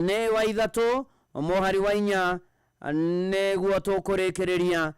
Nĩ wa ithatũ mũhari wa inya nĩguo tũkũrĩkĩrĩria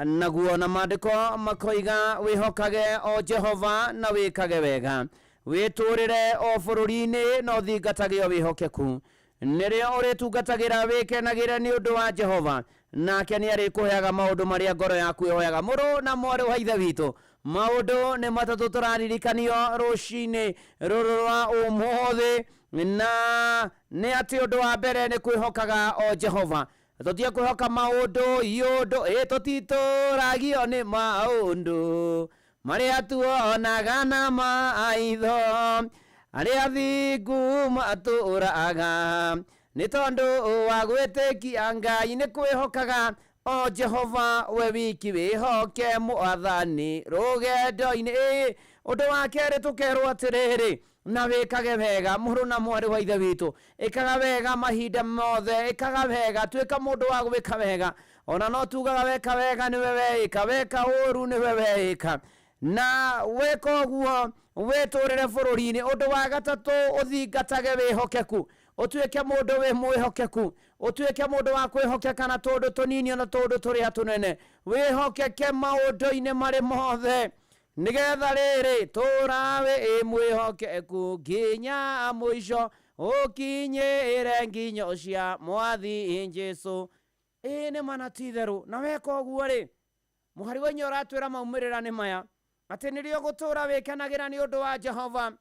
naguo, na maandĩko makoiga, wĩhokage o Jehova na wĩkage wega, wĩtũũrĩre o bũrũri-inĩ na ũthingatage o wĩhokeku. Nĩrĩo ũrĩtungatagĩra wĩkenagĩre nĩ ũndũ wa Jehova, nake nĩ arĩkũheaga maũndũ marĩa ngoro yaku ĩhoyaga. Mũrũ na mwarĩ wa Ithe witũ, maũndũ nĩ matatũ tũraririkanio rũcinĩ rũrũ rwa ũmũthĩ, na nĩ atĩ ũndũ wa mbere nĩ kwĩhokaga o Jehova. Tũtige kwĩhoka maũndũ iũndũ, ĩ tũtitũragio nĩ maũndũ marĩa tuonaga na maitho, arĩa thingu matũraga nĩ tondũ wa gwĩtĩkia Ngai, nĩ kwĩhokaga o Jehova we wiki, wĩhoke Mwathani rũgendo-inĩ. Ĩ ũndũ wa kerĩ tũkerwo atĩrĩrĩ, na wĩkage wega. Mũrũ na mwarĩ wa Ithe witũ, ĩkaga wega mahinda mothe, ĩkaga wega, tuĩka mũndũ wa gwĩka wega. Ona no tugaga weka wega nĩwe weĩka, weka ũru nĩwe weĩka, na weka ũguo wĩtũrĩre bũrũri-inĩ. Ũndũ wa gatatũ, ũthingatage wĩhokeku, ũtuĩke mũndũ wĩ mwĩhokeku, ũtuĩke mũndũ wa kwĩhokeka na tũndũ tũnini ona tũndũ tũrĩa tũnene, wĩhokeke maũndũ-inĩ marĩ mothe, nĩgetha rĩrĩ tũra wĩ mwĩhokeku nginya mũico, ũkinyĩre nginyo cia Mwathi Jesu. Ĩĩ nĩ mana ti itherũ. Na weka ũguo rĩ, mũhari wa inya ũratwĩra maumĩrĩra nĩ maya, atĩ nĩrĩo gũtũra wĩkenagĩra nĩ ũndũ wa Jehova.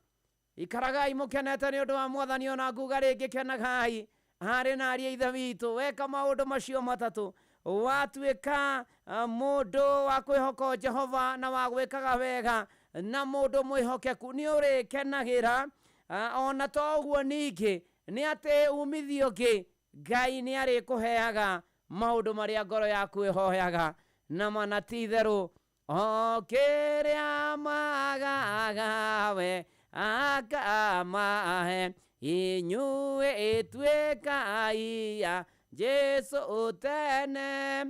Ikaragai mũkenete nĩ ũndũ wa Mwathani, ona nguga rĩngĩ kenagai, aarĩ na ariũ a Ithe witũ. Weka maũndũ macio matatũ, watuĩka mũndũ wa kwĩhoka Jehova na wa gwĩkaga wega na mũndũ mwĩhokeku, nĩ ũrĩkenagĩra. Ona to ũguo ningĩ, nĩ atĩ umithio ũngĩ, Ngai nĩ arĩkũheaga maũndũ marĩa ngoro yaku ĩhoyaga. Na mana ti itherũ, o kĩrĩa magaga we akamahe, inyuĩ ituĩkai a Jesu tene,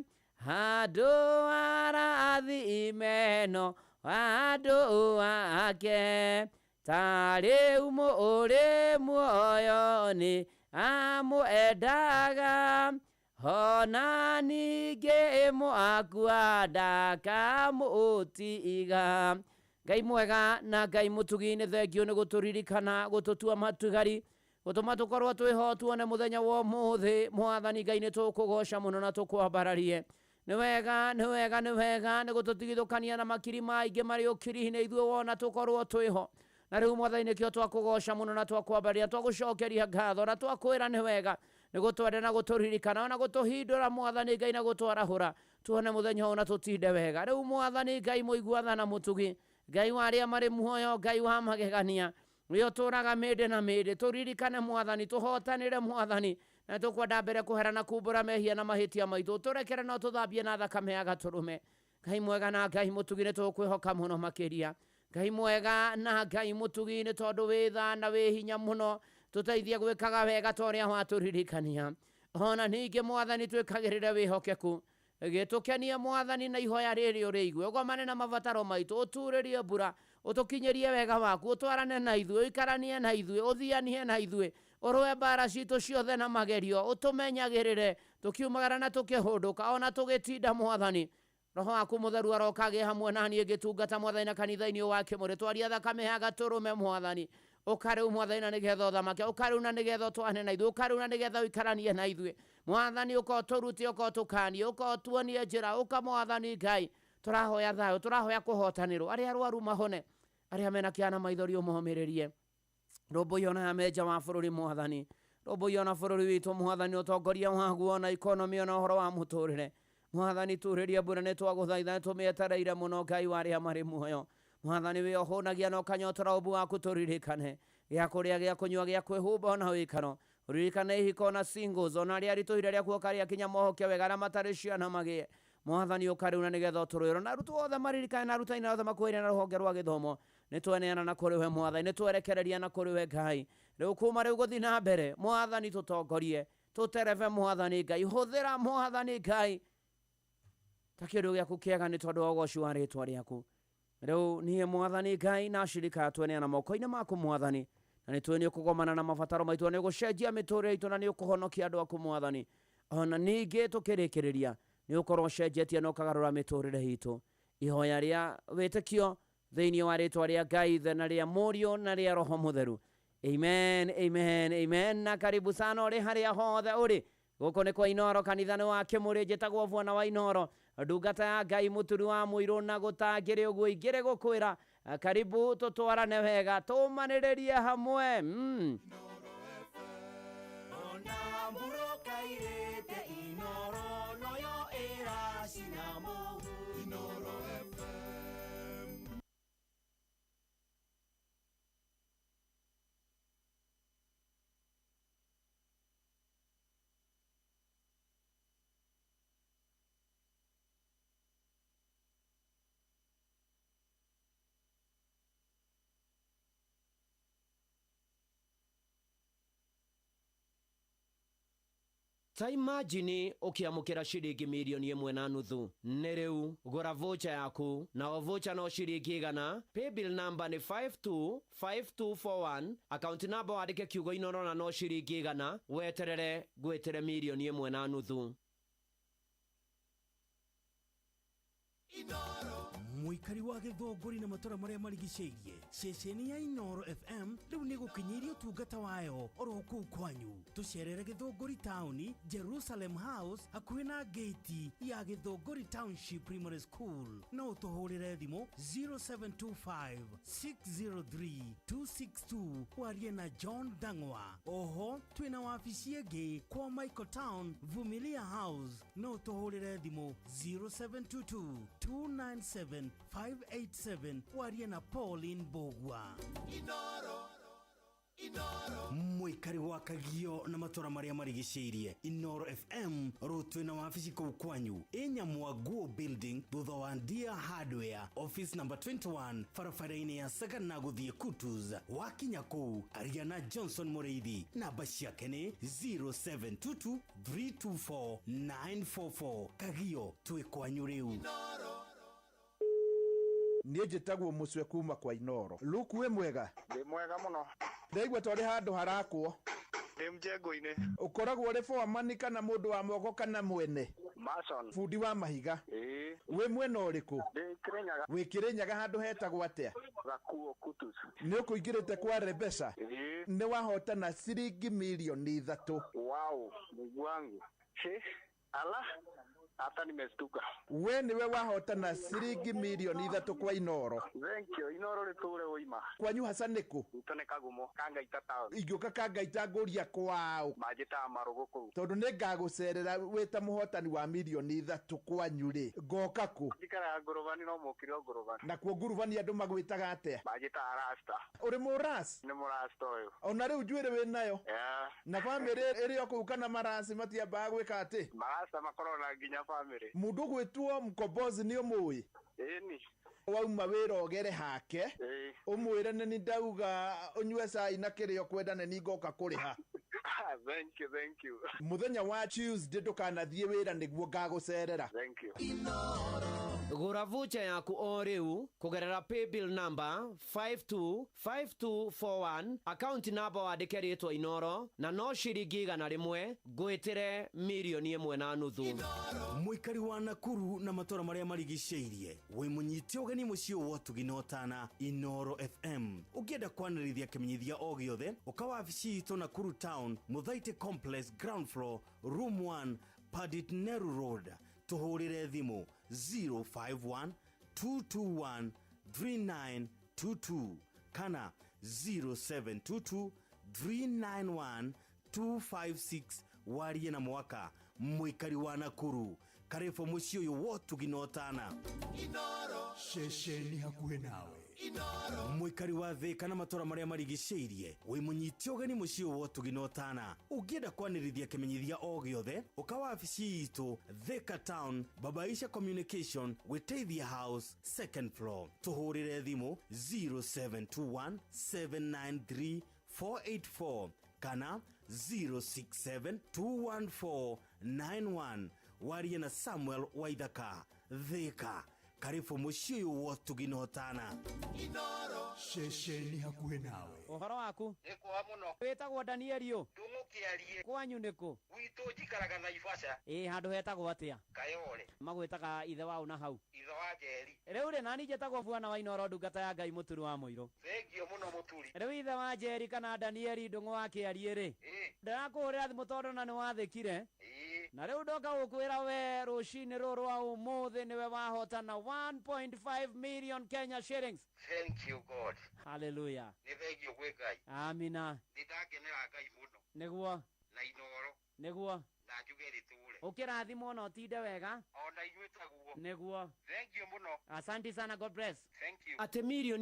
handũ arathime no andũ ake, ta rĩu mũrĩ muoyo nĩ amwendaga, ona ningĩ mwakua ndakamũtiga. Ngai mwega na Ngai mũtugi, nĩ thengio nĩ gũtũririkana, gũtũtua matigari, gũtũma tũkorwo twĩho tuone mũthenya wa ũmũthĩ. Mwathani Ngai, nĩ tũkũgoca mũno na tũkwambararie. Nĩ wega, nĩ wega, nĩ wega nĩ gũtũtigithũkania na makiri maingĩ marĩ ũkiri-inĩ, ithuĩ wona tũkorwo twĩho. Na rĩu Mwathani, nĩkĩo twakũgoca mũno na twakwambararia, twagũcokeria ngatho na twakwĩra nĩ wega nĩ gũtwenda na gũtũririkana ona gũtũhindũra, Mwathani Ngai, na gũtwarahũra tuone mũthenya ũyũ na tũtinde wega. Rĩu Mwathani Ngai mũigua na mũtugi, Ngai wa arĩa marĩ muoyo, Ngai wa magegania, we ũtũraga mĩndĩ na mĩndĩ, tũririkane Mwathani, tũhotanĩre Mwathani, na tũkwenda mbere kũhera na kumbũra mehia na mahĩtia maitũ, tũrekere na ũtũthambie na thakame ya gatũrũme. Ngai mwega na Ngai mũtugi, nĩ tũkwĩhoka mũno makĩria. Ngai mwega na Ngai mũtugi, nĩ tondũ wĩ tha na wĩ hinya mũno, tũteithie gwĩkaga wega ta ũrĩa watũririkania. Ona ningĩ Mwathani, twĩkagĩrĩre wĩhokeku, gĩtũkenie Mwathani, na ihoya rĩrĩ ũrĩigue, ũgomane na mabataro maitũ, ũturĩrie mbura, ũtũkinyĩrie wega waku, ũtwarane na ithuĩ, ũikaranie na ithuĩ, ũthianie na ithuĩ, ũrũe mbara citũ ciothe na magerio, ũtũmenyagĩrĩre tũkiumagara na tũkĩhũndũka, ona tũgĩtinda. Mwathani, Roho waku mũtheru aroka agĩe hamwe na niĩ ngĩtungata, Mwathani, na kanitha-inĩ ũyũ wa Kĩmũrĩ. Twaria thakame ya gatũrũme. Mwathani, ũka rĩu, Mwathani, na nĩgetha ũthamake, ũka rĩu na nĩgetha ũtwane na ithuĩ, ũka rĩu na nĩgetha ũikaranie na ithuĩ. Mwathani, ũka ũtũrute, ũka ũtũkanie, ũka ũtuonie njĩra, ũka Mwathani Ngai. Tũrahoya thayũ, tũrahoya kũhotanĩrwo, arĩa arwaru mahone, arĩa mena kĩana na maithori ũmomĩrĩrie. Rũmbũiya ona ya menja wa bũrũri, Mwathani, rũmbũiya ona bũrũri witũ, Mwathani, ũtongoria waguo, ona ikonomi, ona ũhoro wa mũtũrĩre. Mwathani, turĩria mbura, nĩ twagũthaitha, nĩ tũmĩetereire mũno. Ngai wa arĩa marĩ muoyo, Mwathani, wĩ ũhũnagia na ũkanyotora ũmbu waku, tũririkane gĩa kũrĩa, gĩa kũnyua, gĩa kwĩhumba, ona wĩkaro. Ũririkane ihiko ona singles, ona arĩa aritũ ihinda rĩa kuoka rĩa kinya mohoke wega, arĩa matarĩ ciana magĩe. Mwathani, ũka rĩu na nĩgetha ũtũrũĩrwo, na arutwo othe maririkane, na arutani othe makuhĩrĩria na rũhonge rwa gĩthomo. Nĩ tweneana na kũrĩ we, Mwathani, nĩ twerekereria na kũrĩ we, Ngai. Rĩu kuma rĩu gũthiĩ na mbere, Mwathani, tũtongorie, tũterebe. Mwathani Ngai, hũthĩra, Mwathani Ngai, ta kĩndũ gĩaku kĩega, nĩ tondũ wa ũgoci wa rĩtwa rĩaku. Rĩu niĩ, Mwathani Ngai, na ashirika, tweneana moko-inĩ maku, Mwathani. Na nĩ tũĩ nĩ ũkũgomana na mabataro maitũ, na nĩ ũgũcenjia mĩtũrĩre itũ, na nĩ ũkũhonokia andũ aku Mwathani. Ona ningĩ tũkĩrĩkĩrĩria nĩ ũkorwo ũcenjetie na ũkagarũra mĩtũrĩre itũ. Ihoya rĩa wĩtĩkio thĩinĩ wa rĩtwa rĩa Ngai Ithe na rĩa Mũriũ na rĩa Roho Mũtheru. Amen, amen, amen. Na karibu sana ũrĩ harĩa hothe ũrĩ. Gũkũ nĩ kwa Inoro, kanitha nĩ wa Kĩmũrĩ. Njĩtagwo Bwana wa Inoro, ndungata ya Ngai, mũturi wa mũirũ, na gũtangĩrĩ ũguo ingĩrĩ gũkwĩra karibu, tũtwarane wega, tũmanĩrĩrie hamwe. Ona mburoka irĩte Inoro noyo ĩracina mũhu. Inoro FM. Ta imagine ũkĩamũkĩra ciringi 1.5 mirioni. Nĩ rĩu gũra voucher yaku, na o voucher no ciringi 100. Paybill number nĩ 525241, account number wandĩke kiugo Inoro, na no ciringi 100. Weterere ngwĩtĩre 1.5 mirioni. Mũikari wa Gĩthũngũri na matũra marĩa marigicĩirie, ceceni ya Inoro FM rĩu nĩ gũkinyĩirie ũtungata wayo oro kũu kwanyu. Tũcerere Gĩthũngũri taũni, Jerusalem House, hakuhĩ na ngĩti ya Gĩthũngũri Township Primary School. No ũtũhũrĩre thimũ 0725 603 262 warie na John Dang'wa. Oho twĩna wabici ĩngĩ kwa Michael Town, Vumilia House. No ũtũhũrĩre thimũ 0722 297 587 warie na Pauline Bogwa. Mũikari wa Kagio na matũra marĩa marigicĩirie, Inoro FM rũtwĩ na wabici kũu kwanyu ĩnyamwanguo building, thutha wa Ndia Hardware, office number 21, barabara-inĩ ya Sagana gũthiĩ Kutus. Wakinya kũu aria na Johnson Mũrĩithi, namba ciake nĩ 0722 324 944. Kagio twĩ kwanyu rĩu. Niĩ njĩtagwo Mũcwe kuma kwa Inoro. Luku, wĩ mwega? Ndĩ mwega mũno. Ndaigua twarĩ handũ harakwo. Ndĩ mjengo-inĩ. Ũkoragwo ũrĩ foreman kana mũndũ wa moko kana mwene? Mason. Bundi wa mahiga? Ĩĩ. Wĩ mwena ũrĩkũ? Ndĩ Kĩrĩnyaga. Wĩ Kĩrĩnyaga handũ hetagwo atĩa? Gakuo Kutus. Nĩ ũkũingĩrĩte kwa Rebesa? Ĩĩ. Nĩ wahotana ciringi 3 mirioni. Wow, Mungu wangu. He, ala, hata nimestuka. We nĩwe wahotana ciringi 3 mirioni kwa Inoro. Thank you. Inoro rĩtũre ũima. Kwanyu haca nĩkũ? Gwitũ nĩ Kagumo, Kangaita town. Ingĩũka Kangaita ngũria kwao? Manjĩtaga Marũgũ kũu. Tondũ nĩ ngagũcerera wĩ ta mũhotani wa 3 mirioni kwanyu rĩ, ngoka kũ? Njikaraga Ngũrũbani, no mũkire o Ngũrũbani. Nakuo Ngurubani andũ magwĩtaga atĩa? Manjĩtaga Rasta. Ũrĩ mũras? Nĩ mũrasta ũyũ. Ona rĩu njuĩrĩ wĩ nayo? Yeah. Na bamĩrĩ ĩrĩ o kũu kana marasi matiambaga gwĩka atĩ? Marasta makoragwo na nginya bamĩrĩ. Mũndũ ũgwĩtwo Mkombozi nĩ ũmũĩ? Ĩni. Wauma wĩra ũgere hake. Ĩĩ. Ũmwĩre nĩ ni ndauga ũnyue cai na kĩrĩa ũkwenda, nĩ ningoka kũrĩha. Thank you, thank you. Mũthenya wa Tuesday ndũkanathiĩ wĩra nĩguo ngagũcerera. Thank you. Gũra voucher yaku o rĩu kũgerera paybill number 525241, account number wandĩke rĩtwa Inoro, na no ciringi 100 ngwĩtĩre 1.5 mirioni. Mũikari wa Nakuru na matũra marĩa marigicĩirie, wĩ mũnyite ũgeni mũciĩ wa ũtugi na ũtana Inoro FM. Ũngĩenda kwanĩrĩria kĩmenyithia o gĩothe, ũka wabici itũ Nakuru Town, Mũthaitĩ Complex, ground floor, room 1, Padit Neru Road. Tũhũrĩre thimũ 051 221 3922 kana 0722 391 256 warie na Mwaka. Mũikari wa Nakuru, karibu mũciĩ ũyũ wa ũtugi na ũtana. Ceceni hakuhĩ nawe. Mũikari wa Thĩka na matũra marĩa marigicĩirie, wĩ mũnyite ũgeni mũciĩ wa ũtugi na ũtana. Ũngĩenda kwanĩrithia kĩmenyithia o gĩothe, ũka wabici itũ Thĩka Town, Babaisha Communication, Wĩteithia House, second floor. Tũhũrĩre thimũ 0721 793 484 kana 067 214 91 warie na Samuel Waithaka. Thĩka, Karibu mũciĩ ũyũ wa ũtugi na ũtana. Inoro ceceni hakuhĩ nawe. Ũhoro waku? Nĩ kwa mũno. Wĩtagwo Danieli ũ? Ndũng'ũkĩarie. Kwanyu nĩkũ? Gwitũ njikaraga Naivasha. Ĩ handũ hetagwo atĩa? Kayole. Magwĩtaga ithe waũ na hau? Ithe wa Njeri. Rĩu rĩ nani njĩtagwo bwana wa Inoro ndungata ya Ngai mũturi wa mũirũ. Thengio mũno mũturi. Rĩu ithe wa Njeri kana Danieli ndũng'ũ wa kĩarie rĩ, ndĩrakũhũrĩra thimũ tondũ na nĩ wathĩkire. Na rĩu ndoka gũkwĩra we rũcinĩ rũrũ rwa ũmũthĩ nĩwe wahotana 1.5 million Kenya shillings. Thank you God. Hallelujah. Nĩ thengio gwĩ Ngai. Amina. Nĩ ndakenera Ngai mũno. Nĩguo. Na Inoro. Nĩguo. Na njuge rĩtũre. Ũkĩrathimwo na ũtinde wega. Ona inyuĩ taguo. Nĩguo. Thengio mũno. Asante sana, God bless. Thank you. Atĩ 1.5 million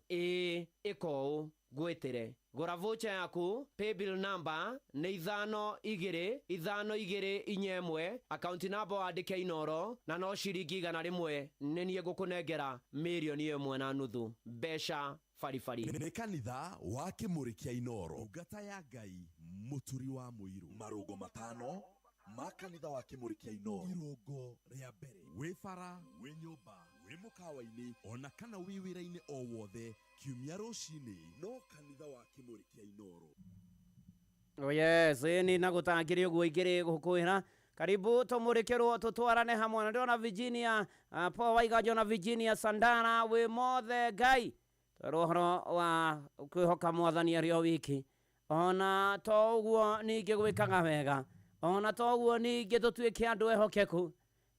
ĩĩ ĩka ũũ ngwĩtĩre gũra voucher yaku paybill number nĩ 525241 akaunti namba wandĩke Inoro na no ciringi 100 nĩ niĩ ngũkũnengera 1.5 million mbeca baribari. Nĩ kanitha wa kĩmũrĩ kĩa Inoro ndungata ya Ngai mũturi wa mũirũ marũngo matano ma kanitha wa kĩmũrĩ kĩa Inoro. Irũngo rĩa mbere wĩ bara, wĩ nyũmba, wĩ mũkawa-inĩ ona kana wĩ wĩra-inĩ o wothe kiumia rũcinĩ no kanitha wa kĩmũrĩ kĩa Inoro. Oh yes, ĩni na gũtangĩrĩ ũguo ingĩrĩ gũkwĩra karibu tũmũrĩkĩrwo tũtwarane hamwe na ndĩrona Virginia Paul Waiganjo na Virginia Sandara wĩ mothe Ngai twerwo ũhoro wa kwĩhoka mwathani arĩ o wiki ona to ũguo ningĩ gwĩkaga wega ona to ũguo ningĩ tũtuĩke andũ ehokeku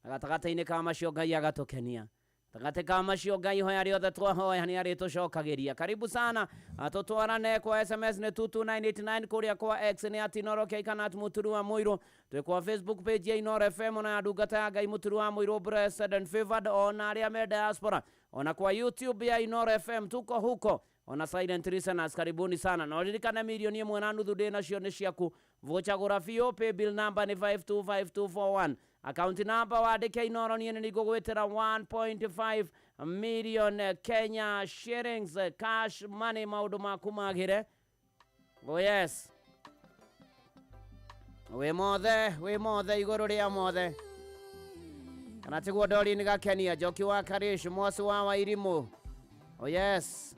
na gatagatĩ-inĩ ka macio Ngai agatũkenia gatagatĩ ka macio Ngai hoya rĩothe twahoya nĩ arĩtũcokagĩria. Karibu sana tũtwarane kwa SMS nĩ 22989 kũrĩa kwa X nĩ at Inoro K kana at mũturi wa mũirũ twĩ kwa Facebook page ya Inoro FM na ya ndungata ya Ngai mũturi wa mũirũ blessed and favored ona arĩa me diaspora ona kwa YouTube ya Inoro FM tuko huko ona silent listeners karibuni sana na ũririkane 1.5 million ndĩ nacio nĩ ciaku voucher gũra biũ paybill number nĩ 525241 account number wandĩke Inoro niĩ nĩ ngũgwĩtĩra 1.5 million Kenya shillings cash money maũndũ maku magĩre. Oh yes, wĩ mothe wĩ mothe igũrũ rĩa mothe kana tiguo Dorin Gakenia Njoki wa Karish Mwaci wa Wairimũ. Oh yes.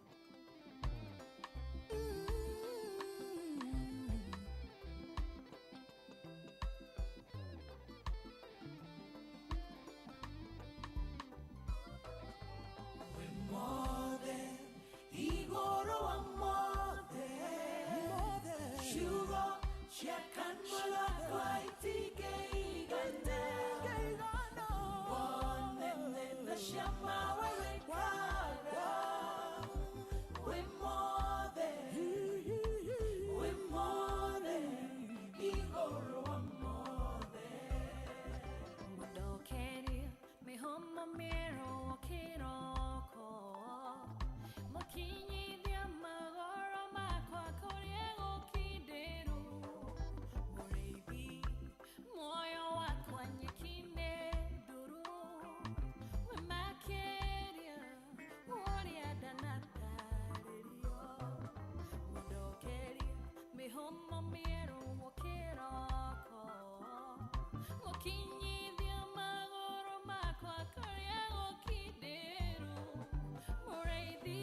Igoro wa mothe ciugo cia kanua gakwa itingĩigana wonene na ciama we wĩkaga wĩ mothe wĩ mothe igũrũ wa mothe. Mũndokerie mĩhũmũ mĩerũ kĩroko mũkinyithia magũrũ makwa kũrĩa gũkindĩru mũrĩithi muoyo wakwa nyeki-inĩ nduru wĩ makĩria ũrĩa ndanatarĩrio mũndokerie mĩhũmũ mĩerũ kĩroko mũkinyithia magũrũ makwa kũrĩa gũkindĩru mũrĩithi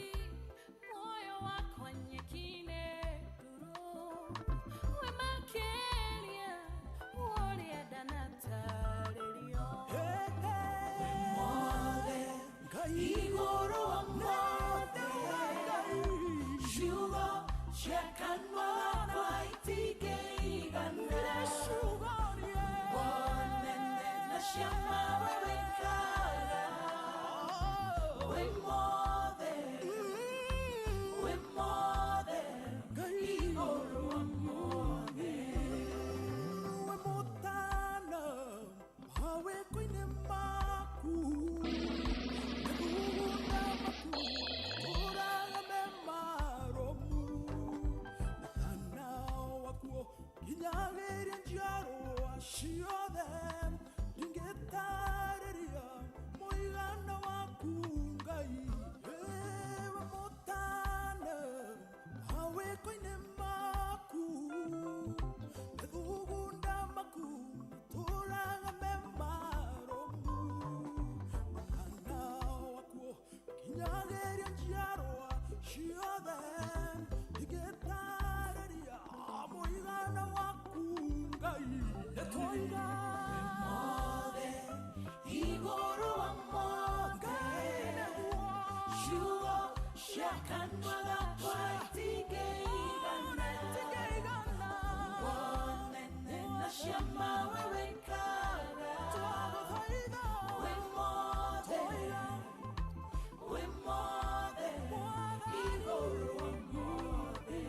muoyo wakwa nyeki-inĩ nduru wĩ makĩria ũrĩa ndanatarĩrio. Mothe igũrũ wa mothe ciugo cia kanua gakwa itingĩigana wonene na ciama we wĩkaga wĩ mothe wĩ mothe igũrũ wa mothe. We mũtana mawĩko-inĩ maku mĩgũnda maku tũraga me maromu mũtana wakuo nginyagĩria njiarwa ciothe ndingĩtarĩria mũigana waku Ngai we mũtana mawĩko-inĩ maku mĩthugunda maku matũraga me maromu mũtana Mothe igũrũ wa mothe, ciugo cia kanua gakwa itingĩigana. Wonene na ciama we wĩkaga, wĩ mothe, wĩ mothe, igũrũ wa mothe.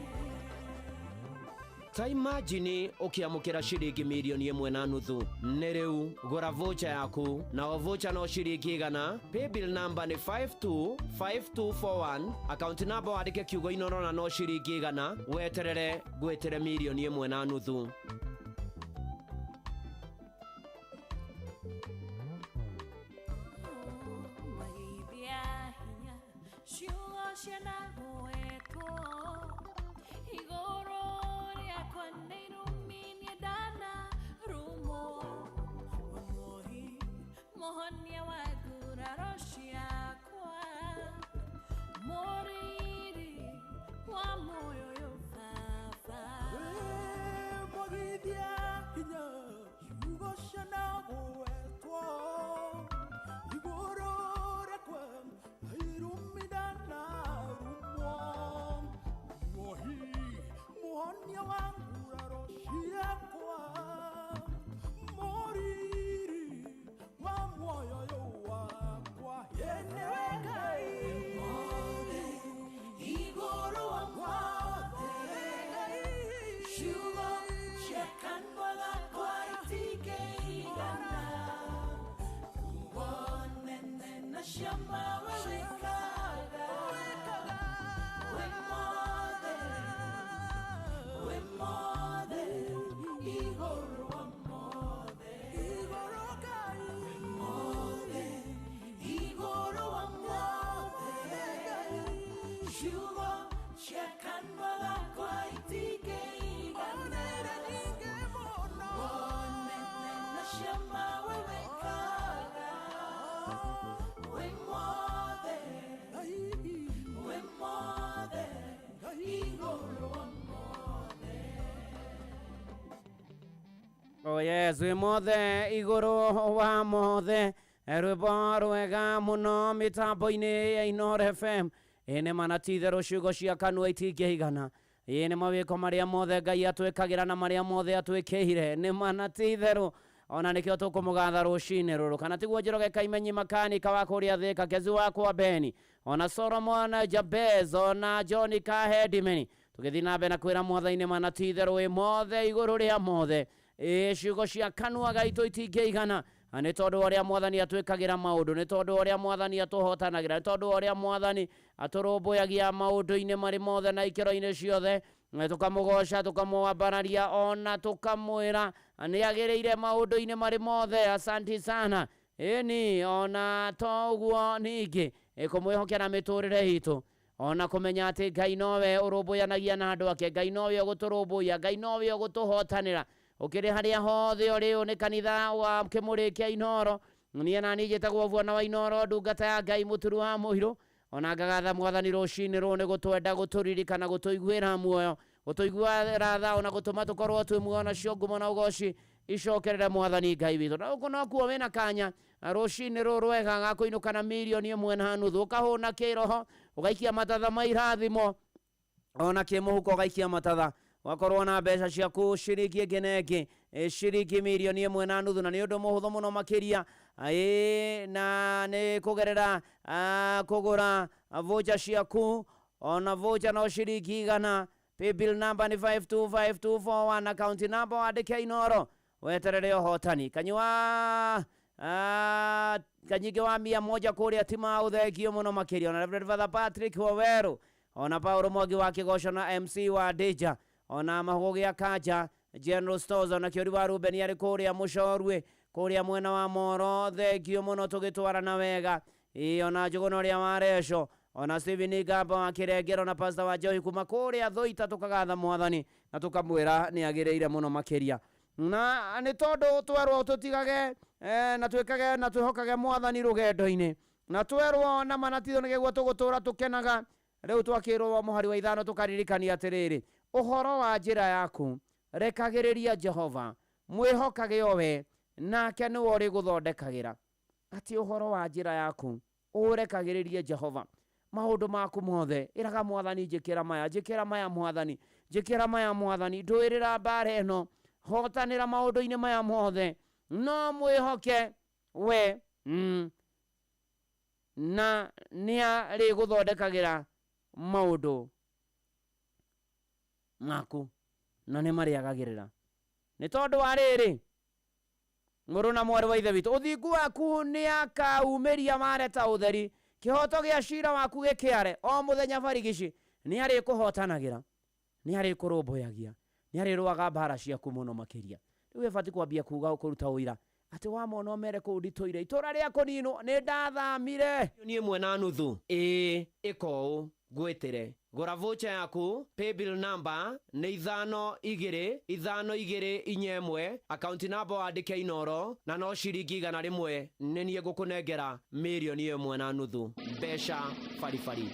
Ta imagine ũkĩamũkĩra ciringi 1.5 million. Nĩ rĩu gũra voucher yaku, na o voucher no ciringi 100. Paybill number nĩ 525241, account number wandĩke kiugo Inoro, na no ciringi 100. Weterere ngwĩtĩre 1.5 million. Mageithia hinya ciugo cianagwetwo igũrũ rĩakwa nĩ irumi niĩ ndanarumwo. Wamuohi mũhonia wa nguraro ciakwa, mũriri wa muoyo ũyũ baba. Mwagithia hinya ciugo cianagwetwo igũrũ rĩakwa irumi ndanarumwo, muohi muhonia wa nguraro ciakwa, mũriri wa muoyo ũyũ wakwa, yenewe Ngai. Mothe igũrũ wa mothe, ciugo cia kanua gakwa itingĩigana. Wonene na ciama we wĩkaga, wĩ mothe, wĩ mothe, igũrũ wa mothe. Wĩ mothe igũrũ wa mothe, ciugo cia kanua gakwa itingĩigana. Wonene na ciama we wĩkaga, wĩ mothe, wĩ mothe, igũrũ wa mothe. Oh yes, wĩ mothe igũrũ wa mothe, rwĩmbo rwega mũno mĩtambo-inĩ ya Inoro FM. Ĩ nĩ ma na ti itherũ ciugo cia kanua itingĩigana. Ĩ nĩ mawĩko marĩa mothe Ngai atwĩkagĩra na marĩa mothe atwĩkĩire. Nĩ ma na ti itherũ, ona nĩkĩo tũkũmũgatha rũcinĩ rũrũ, kana tiguo? Njoroge Kaimenyi makanika wa kũrĩa Thĩka, Kezi wakwa Beni, ona Solomon Jabez, ona John Kahedimeni, tũgĩthiĩ na mbere na kwĩra Mwathani ma na ti itherũ wĩ mothe igũrũ rĩa mothe. Ĩ ciugo cia kanua gaitũ itingĩigana, na nĩ tondũ wa ũrĩa Mwathani atwĩkagĩra maũndũ, nĩ tondũ wa ũrĩa Mwathani atũhotanagĩra, nĩ tondũ wa ũrĩa Mwathani atũrũmbũyagia maũndũ-inĩ marĩ mothe na ikĩro-inĩ ciothe. Na tũkamũgoca, tũkamwambararia, ona tũkamwĩra nĩ agĩrĩire maũndũ-inĩ marĩ mothe. Asanti sana. Ĩni ona to ũguo, ningĩ kũmwĩhokera mĩtũrĩre itũ, ona kũmenya atĩ Ngai nowe ũrũmbũyanagia na andũ ake, Ngai nowe ũgũtũrũmbũiya, Ngai nowe ũgũtũhotanĩra ũkĩrĩ harĩa hothe ũrĩ. Ũyũ nĩ kanitha wa Kĩmũrĩ kĩa Inoro. Niĩ na niĩ njĩtagwo Bwana wa Inoro, ndungata ya Ngai, mũturu wa mũirũ. Ona ngagatha Mwathani rũcinĩ rũũ nĩ gũtwenda, gũtũririkana, gũtũiguĩra muoyo, gũtũiguĩra tha, ona gũtũma tũkorwo twĩ muoyo. Nacio ngumo na ũgoci icokerere Mwathani Ngai witũ. Na gũkũ nokuo wĩna kanya rũcinĩ rũrũ rwega ga kũinũka na 1.5 million, ũkahũna kĩroho, ũgaikia matatha ma irathimo, ona kĩmũhuko ũgaikia matatha, ũgakorwo na mbeca ciaku ciringi ĩngĩ na ĩngĩ, ciringi 1.5 million. Na nĩ ũndũ mũhũthũ mũno makĩria, ĩ na nĩ kũgerera kũgũra voucher ciaku. Ona voucher no ciringi 100. Paybill number nĩ 525241, account number wandĩke Inoro, weterere ũhotani. Kanyua kanyingĩ wa 100 kũrĩa Timau, thengio mũno makĩria. Ona Reverend Father Patrick Waweru, ona Paulo Mwangi wa Kĩgoco na MC wa Deja, ona Mahugo gĩa Kanja General Stores, ona Kĩũri wa Ruben arĩ kũrĩa Mũcorwe, kũrĩa mwena wa Moro, thengio mũno, tũgĩtwarana wega. Ĩ ona Njũgũna ũrĩa wa Reco, ona Stephen Ngamba wa Kĩrengero, na Pastor wa Njohi kuma kũrĩa Thũita, tũkagatha Mwathani na tũkamwĩra nĩ agĩrĩire mũno makĩria. Na nĩ tondũ twerwo tũtigage na twĩkage na twĩhokage Mwathani rũgendo-inĩ, na twerwo na manatitho nĩguo tũgũtũra tũkenaga. Rĩu twakĩrwo mũhari wa 5, tũkaririkania atĩrĩrĩ, ũhoro wa njĩra yaku rekagĩrĩria Jehova. Mwĩhokage o we, nake nĩwe ũrĩgũthondekagĩra. Atĩ ũhoro wa njĩra yaku ũrekagĩrĩrie Jehova maũndũ maku mothe. Ĩraga Mwathani, njĩkĩra maya, njĩkĩra maya Mwathani, njĩkĩra maya Mwathani, ndũĩrĩra mbara ĩno, hotanĩra maũndũ-inĩ maya mothe. No mwĩhoke we, na nĩarĩgũthondekagĩra maũndũ maku na nĩ marĩagagĩrĩra. Nĩ tondũ wa rĩrĩ, mũrũ na mwarĩ wa ithe witũ, ũthingu waku nĩakaumĩria ware ta ũtheri, kĩhoto gĩa cira waku gĩkĩare o mũthenya barigici. Nĩarĩkũhotanagĩra, nĩarĩkũrũmbũyagia, nĩarĩrũaga mbara ciaku mũno makĩria. Rĩu ĩbatiĩ kwambia kuga kũruta ũira atĩ wamona ũmere kũu nditũire itũra rĩa kũninwo nĩ ndathamire. Milioni ĩmwe na nuthu. Ĩĩ, ĩka ũũ ngwĩtĩre. Gũra voucher yaku, paybill number nĩ 5 2 5 2 4 1, account number wandĩke Inoro, na no ciringi 100 nĩ niĩ ngũkũnengera milioni ĩmwe na nuthu. Mbeca baribari.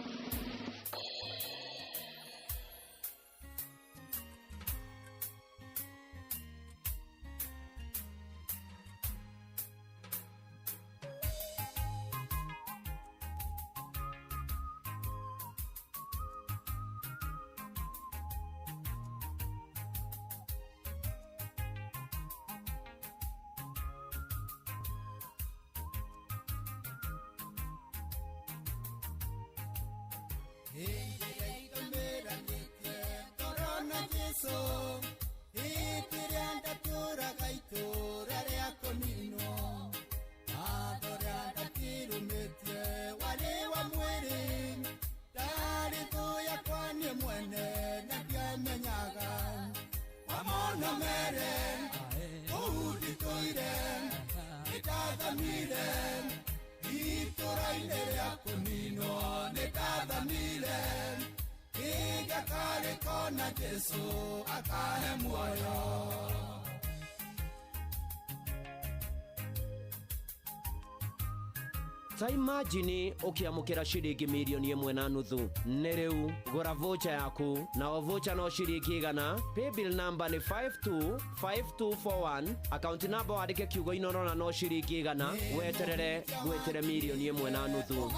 Ta imagine ũkĩamũkĩra ciringi milioni ĩmwe na nuthu. Nĩ rĩu gũra voucher yaku, na o voucher no ciringi 100. Paybill number nĩ 525241, account number wandĩke kiugo Inoro na no ciringi 100. Weterere ngwĩtĩre milioni ĩmwe na nuthu.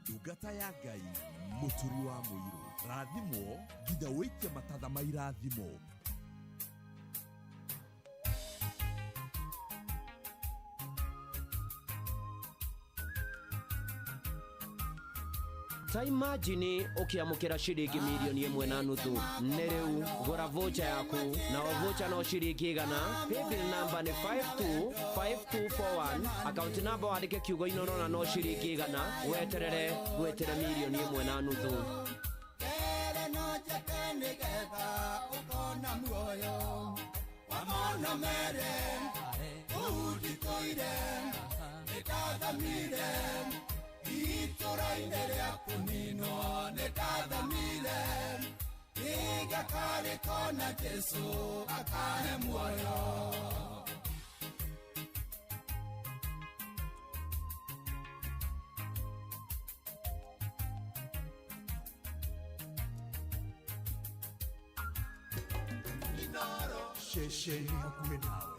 Ndungata ya Ngai mũturi wa mũirũ, rathimwo nginya ũikie matatha ma irathimo. Ta imagine ũkĩamũkĩra ciringi milioni ĩmwe na nuthu. Nĩ rĩu gũra voucher yaku, na o voucher no ciringi 100. Paybill number nĩ 525241, account number wandĩke kiugo Inoro na no ciringi 100. Weterere ngwĩtĩre milioni ĩmwe na nuthu. Igakarĩko na Jesu akahe muoyo. Ceceni hakuhĩ nawe.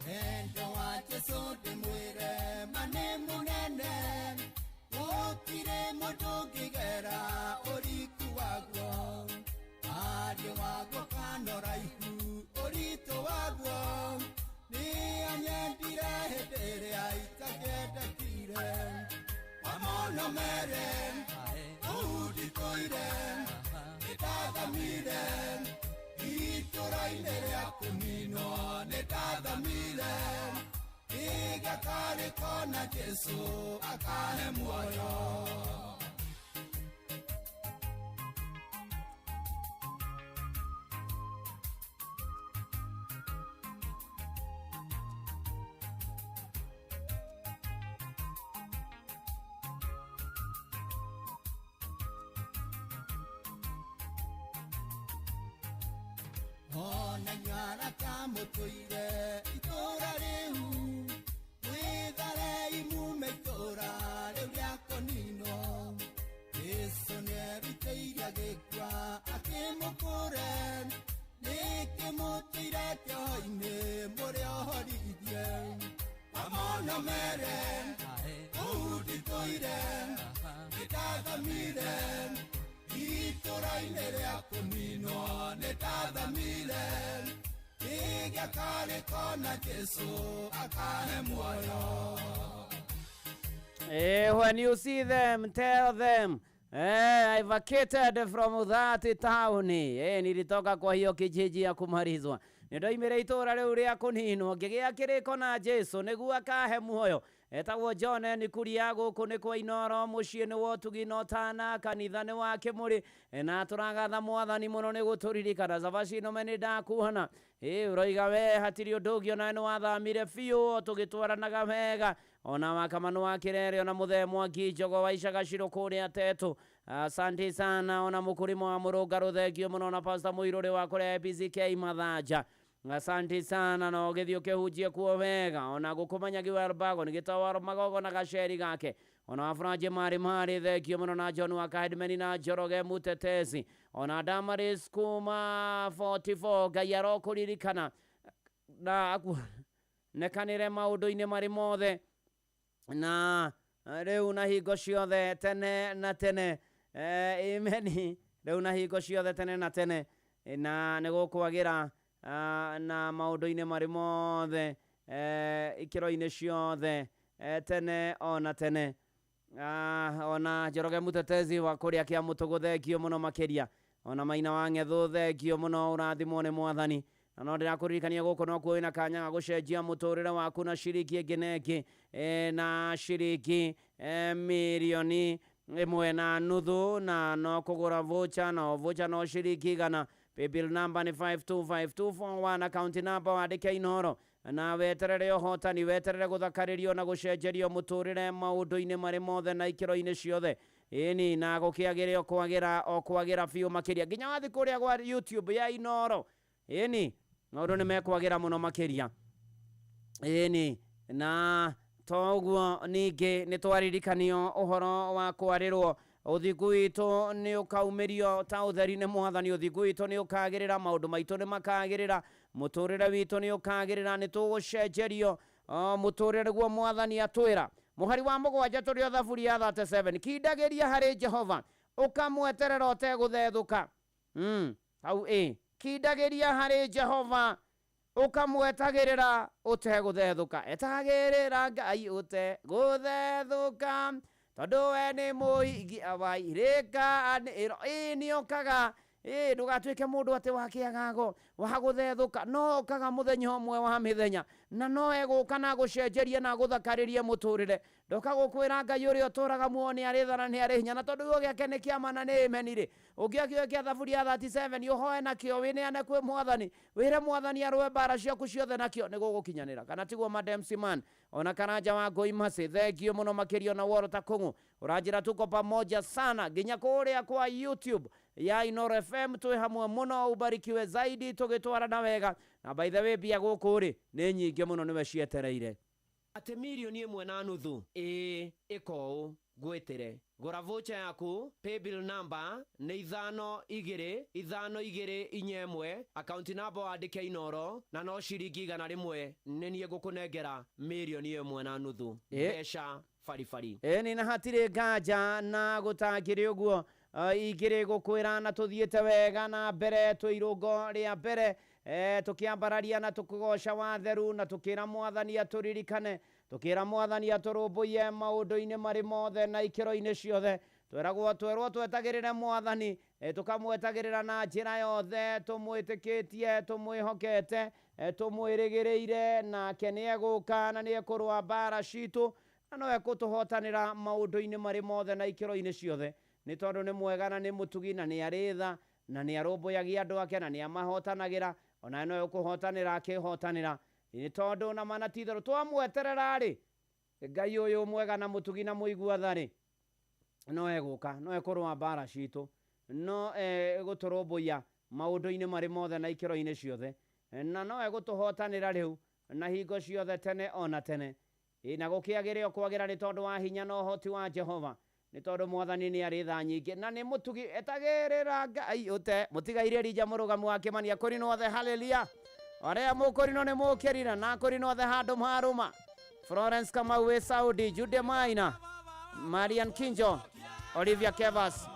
Wendo wa Jesu ndĩmwĩre ma nĩ mũnene, gũtirĩ mũndũ ũngĩgera ũriku waguo. Wariĩ waguo kana ũraihu, ũritũ waguo, nĩ anyendire hĩndĩ ĩrĩa itakĩendekire. Wamonomere, kũu nditũire, nĩndathamire, itũra-inĩ rĩa kũninwo nĩndathamire. Igakarĩko na Jesu akahe muoyo. Ona nyaraka mũtũire itũra rĩu, mwĩtharei mume itũra rĩu rĩa kũninwo. Jesu nĩerutĩire agĩkua akĩmũkũre, nĩkĩ mũtũire kĩoho-inĩ mũrĩ ohorithie. Wamonomere, kũu nditũire, nĩndathamire, itũra-inĩ rĩa kũninwo nĩndathamire. Igakarĩko na Jesu akahe muoyo. When you see them, tell them, I vacated from that town. Nilitoka kwa hiyo kijiji ya kumalizwa. Nĩndoimire itũra rĩu rĩa kũninwo ngĩgĩa kĩrĩko na Jesu nĩguo akahe muoyo. Etagwo John Nikuria, gũkũ nĩ kwa Inoro, mũciĩ nĩ wa ũtugi na ũtana, kanitha nĩ wa Kĩmũrĩ. Na tũragatha mwathani mũno nĩ gũtũririkana. Cabaci nũme nĩ ndakuona. Ũroiga we hatirĩ ũndũ ũngĩ onawe nĩ wathamire biũ tũgĩtwaranaga wega. Ona wakamanu wa Kirere, ona mũthee Mwangi Njogo wa Icagacirũ kũrĩa Tetu. Asante sana. Ona mũkũrĩmo wa Mũrũngarũ, thengio mũno. Ona Pastor Mũirũrĩ wa kũrĩa APCK Mathanja, asante sana. Na ũgĩthiĩ ũkĩhunjie kuo wega. Ona gũkũmanyagi wa Albago nĩ gĩtawaro magogo na gaceri gake. Ona wabranji marĩ marĩ, thengio mũno. Na John wa Kahedmeni na Njoroge Mutetezi, ona Damaris kuma 44, Ngai arokũririkana na akunekanĩre maũndũ-inĩ marĩ mothe na rĩu na hingo ciothe tene na tene. Amen. Rĩu na hingo ciothe tene na tene, na nĩ gũkwagĩra na maũndũ-inĩ marĩ mothe, ikĩro-inĩ ciothe, tene ona tene. Ona Njoroge Mutetezi wa kũrĩa kĩa Mũtũgũ, thengio mũno makĩria. Ona Maina wa Ng'ethũ, thengio mũno, ũrathimwo nĩ mwathani. Na no ndĩrakũririkania gũkũ nokuo wĩna kanya ga gũcenjia mũtũrĩre waku na ciringi ĩngĩ na ĩngĩ, na ciringi 1.5 million, na no kũgũra voucher, na o voucher no ciringi 100. Paybill number nĩ 525241, account number wandĩke Inoro, na weterere ũhotani, weterere gũthakarĩrio na gũcenjerio mũtũrĩre maũndũ-inĩ marĩ mothe na ikĩro-inĩ ciothe. Ĩni na gũkĩagĩre o kwagĩra o kwagĩra biũ makĩria, nginya wathiĩ kũrĩa gwa YouTube ya Inoro. Ĩni maũndũ nĩ mekwagĩra mũno makĩria. Ĩni na toguo ningĩ nĩ twaririkanio ũhoro wa kwarĩrwo ũthingu witũ nĩ ũkaumĩrio ta ũtheri nĩ mwathani. Ũthingu witũ nĩ ũkagĩrĩra, maũndũ maitũ nĩ makagĩrĩra, mũtũrĩre witũ nĩ ũkagĩrĩra, nĩ tũgũcenjerio mũtũrĩre nĩguo mwathani atwĩra. Mũhari wa 7 tũrĩ o Thaburi ya 37: kindagĩria harĩ Jehova ũkamweterera ũtegũthethũka. Hau ĩ kindagĩria harĩ Jehova ũkamwetagĩrĩra ũtegũthethũka. Etagĩrĩra Ngai ũtegũthethũka, tondũ we nĩ mũigi wa irĩkanĩro. Ĩ nĩokaga. Ĩ ndũgatuĩke mũndũ atĩ wa kĩagago wa gũthethũka, no okaga mũthenya ũmwe wa mĩthenya, na no egũka na gũcenjerie na gũthakarĩrie mũtũrĩre. Ndoka gũkwĩra Ngai ũrĩa ũtũraga muoyo nĩ arĩ tha na nĩ arĩ hinya, na tondũ kiugo gĩake nĩ kĩa ma na nĩ ĩmeni rĩ, ũngĩoya kiugo kĩa Thaburi ya 37 ũhoe nakĩo, wĩneane kwĩ Mwathani, wĩre Mwathani arũe mbara ciaku ciothe nakĩo, nĩ gũgũkinyanĩra. Kana tiguo Madam Siman? Ona Karanja wa Ngũi Macĩ, thengio mũno makĩria. Ona Woro ta Kũng'ũ ũranjĩra tuko pamoja sana nginya kũrĩa kwa YouTube ya Inoro FM, twĩ hamwe mũno. Ubarikiwe zaidi, tũgĩtwarana wega. Na by the way, mbia gũkũ rĩ nĩ nyingĩ mũno, nĩwe cietereire. Atĩ 1.5 million? Ĩĩ, ĩka ũũ ngwĩtĩre, gũra voucher yaku, paybill number nĩ 525241, akaunti namba wandĩke Inoro, na no ciringi 100, nĩ niĩ ngũkũnengera 1.5 million. Mbeca baribari. Ĩni na hatirĩ nganja na gũtangĩrĩ ũguo, ingĩrĩ gũkwĩra na tũthiĩte wega na mbere twĩ irũngo rĩa mbere, tũkĩambararia na tũkĩgoca watheru, na tũkĩra Mwathani atũririkane, tũkĩra Mwathani atũrũmbũiye maũndũ-inĩ marĩ mothe na ikĩro-inĩ ciothe. Tweragwo twerwo twetagĩrĩre Mwathani, tũkamwetagĩrĩra na njĩra yothe, tũmwĩtĩkĩtie, tũmwĩhokete, tũmwĩrĩgĩrĩire, nake nĩ egũka na nĩ ekũrũa mbara citũ, na no ekũtũhotanĩra maũndũ-inĩ marĩ mothe na ikĩro-inĩ ciothe, nĩ tondũ nĩ mwega na nĩ mũtugi na nĩ arĩ tha na nĩ arũmbũyagia andũ ake na nĩ amahotanagĩra. Ona no ekũhotanĩra akĩhotanĩra, nĩ tondũ na mana ti itherũ twamweterera rĩ, Ngai ũyũ mwega na mũtugi na mũigua tha rĩ, no egũka, no ekũrũa mbara citũ, no egũtũrũmbũiya maũndũ-inĩ marĩ mothe na ikĩro-inĩ ciothe, na no egũtũhotanĩra rĩu na hingo ciothe, tene ona tene. Ĩ, na gũkĩagĩre o kwagĩra nĩ tondũ wa hinya na ũhoti wa Jehova, nĩ tondũ Mwathani nĩ arĩ tha nyingĩ na nĩ mũtugi. Etagĩrĩra Ngai ũte mũtigaire rija mũrũgamu wa kĩmania kũrinwo othe. Haleluya! Arĩa mũkũrinwo nĩ mũkĩrira na kũrinwo othe handũ marũma. Florence Kamau wĩ Saudi, Jude Maina, Marian Kinjo, Olivia Kevas.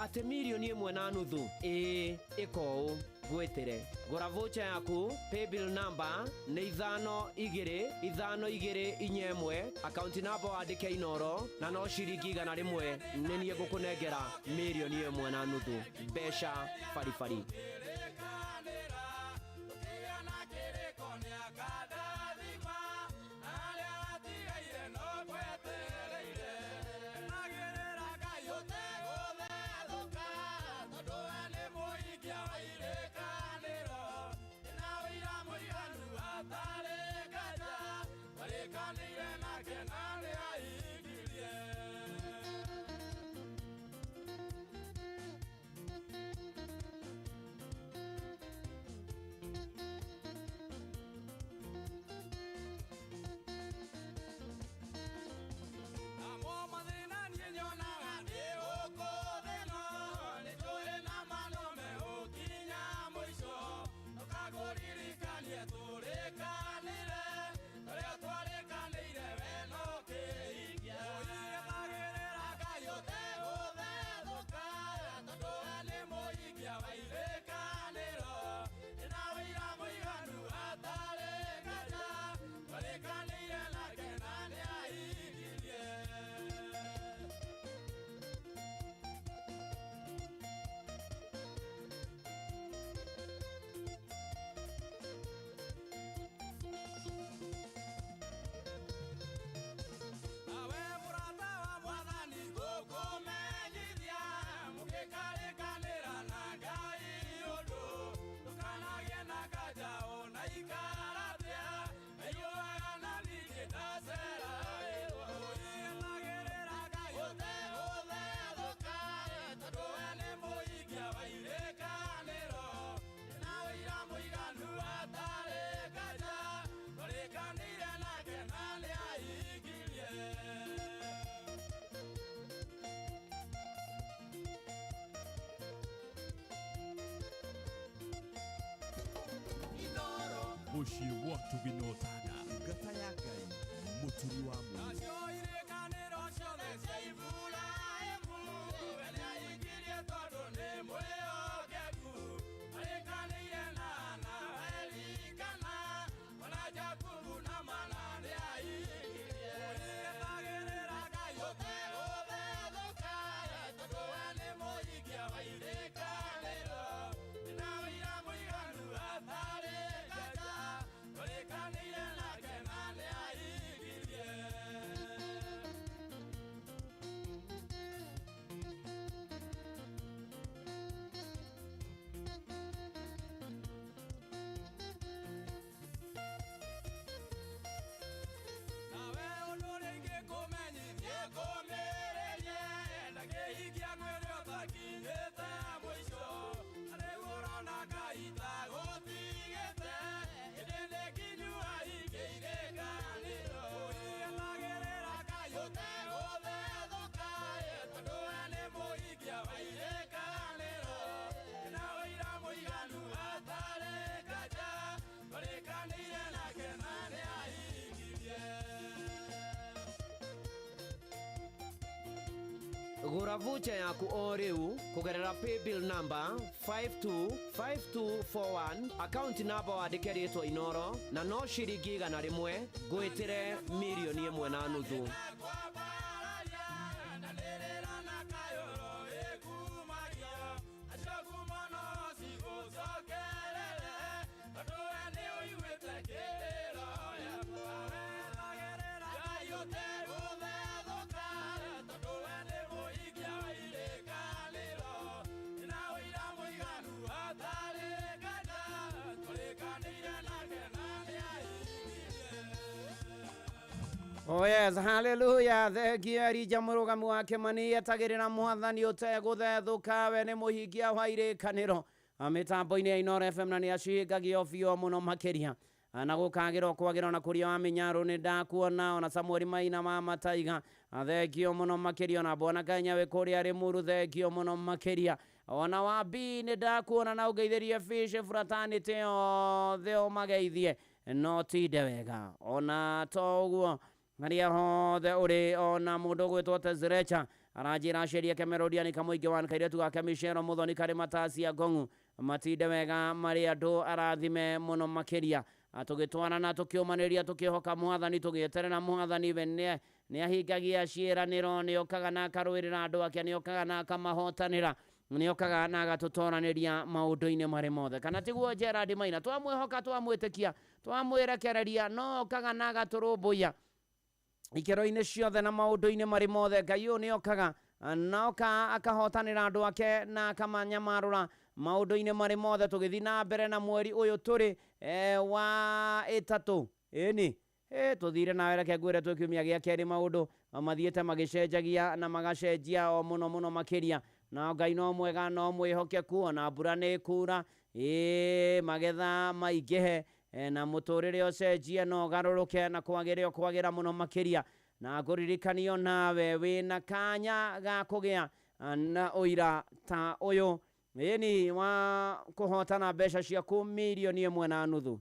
Atĩ 1.5 million? Ĩĩ, ĩka ũũ ngwĩtĩre, gũra voucher yaku, paybill number nĩ 525241, akaunti namba wandĩke Inoro, na no ciringi 100, nĩ niĩ ngũkũnengera 1.5 million, mbeca baribari. Mũciĩ wa ũtugi na ũtana. Ndungata ya Ngai mũturi wa mũirũ. Irĩkanĩro ciothe cia Iburahĩmu, we nĩahingirie tondũ nĩ mwĩhokeku. Arĩkanĩire na Hana, Elikana, ona Jakubu na Mana nĩahingirie. Ũrĩetagĩrĩra Ngai ũtegũthethũka, tondũ we nĩ mũhingia wa irĩkanĩro. Na ũira mũiganu hatarĩ nganja, tũrĩkanĩire nake na nĩahingirie. Nawe ũndũ ũrĩa ingĩkũmenyithie kũmĩrĩrie, ndakĩhingia mwĩrĩ ũtakinyĩte mũico. Rĩu ũrona Ngai ta gũtigĩte, ĩndĩ nĩ nginyu ahingie irĩkanĩro. Ũrĩetagĩrĩra Ngai ũtegũthethũka, tondũ we nĩ mũhingia wa irĩkanĩro. Na ũira mũiganu hatarĩ nganja, tũrĩkanĩire nake na nĩahingirie. Gũra vucha yaku o rĩu kũgerera paybill number 525241, account number wandĩke rĩtwa Inoro, na no ciringi 100 ngwĩtĩre 1.5 mirioni. Oh yes, hallelujah. Thengia Elija mũrũgamu wa Kĩmani etagĩrĩra mwathani ũtegũthethũka, we nĩ mũhingia wa irĩkanĩro. Mĩtambo-inĩ ya Inoro FM na nĩ acihingagia biũ mũno makĩria. Na gũkagĩrwo kwagĩrwo na kũrĩa wa mĩnyarũ nĩ ndakuona, ona Samuel Maina wa Mataiga, thengio mũno makĩria, ona Bwana Kenya wĩ kũrĩa Rĩmuru, thengio mũno makĩria, ona wa B nĩ ndakuona na ũngeithĩrie Fish fraternity othe ũmageithie no tinde wega, ona to ũguo harĩa hothe ũrĩ, ona mũndũ ũgwĩtwo Tezirecha aranjĩra acerie Kemerodia nĩ kamũingĩ wa kairĩtu gake Micero Mũthoni karĩ matacia ngong'u matinde wega marĩ andũ arathime mũno makĩria. Tũgĩtwarana tũkĩũmanĩria tũkĩhoka mwathani tũgĩeterera mwathani, we nĩ ahingagia ciĩranĩro, nĩ okaga na akarũĩrĩra andũ ake, nĩ okaga na akamahotanĩra, nĩ okaga na agatũtoranĩria maũndũ-inĩ marĩ mothe, kana tiguo Gerard Maina? Twamwĩhoka, twamwĩtĩkia, twamwĩrekereria, no okaga na agatũrũmbũiya ikĩro-inĩ ciothe na maũndũ-inĩ marĩ mothe. Ngai ũyũ nĩ okaga na oka akahotanĩra andũ ake na akamanyamarũra maũndũ-inĩ marĩ mothe. Tũgĩthiĩ na mbere na mweri ũyũ tũrĩ wa ĩtatũ, ĩni tũthire nawe, reke ngwĩre twĩ kiumia gĩa kerĩ, maũndũ mathiĩte magĩcenjagia na magacenjia o mũno mũno makĩria, na Ngai no mwega no mwĩhokeku, ona mbura nĩ ĩkura, ĩĩ magetha maingĩhe, na mũtũrĩre ũcenjie na ũgarũrũke na kwagĩre kwagĩra mũno makĩria, na ngũririkanio nawe wĩna kanya ga kũgĩa na ũira ta ũyũ, ĩni wa kũhotana mbeca ciaku 1.5 mirioni. Ũhoro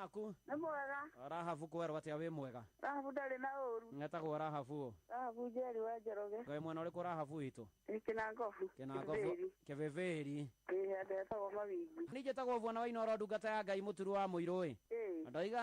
waku? Nĩ mwega. Rahabu kwerwo atĩa, wĩ mwega? Rahabu ndarĩ na ũru. Ngetagwo Rahabu. Rahabu Njeri wa Njoroge. Ngai mwena ũrĩkũ Rahabu witũ? Nĩ Kĩnangobu. Kĩnangobu Kĩvĩvĩri. Ĩĩ, handũ hetagwo Mawingu. Niĩ njĩtagwo Bwana wa Inoro, ndungata ya Ngai mũturu wa mũirũ ĩ. Ĩĩ. Ndoiga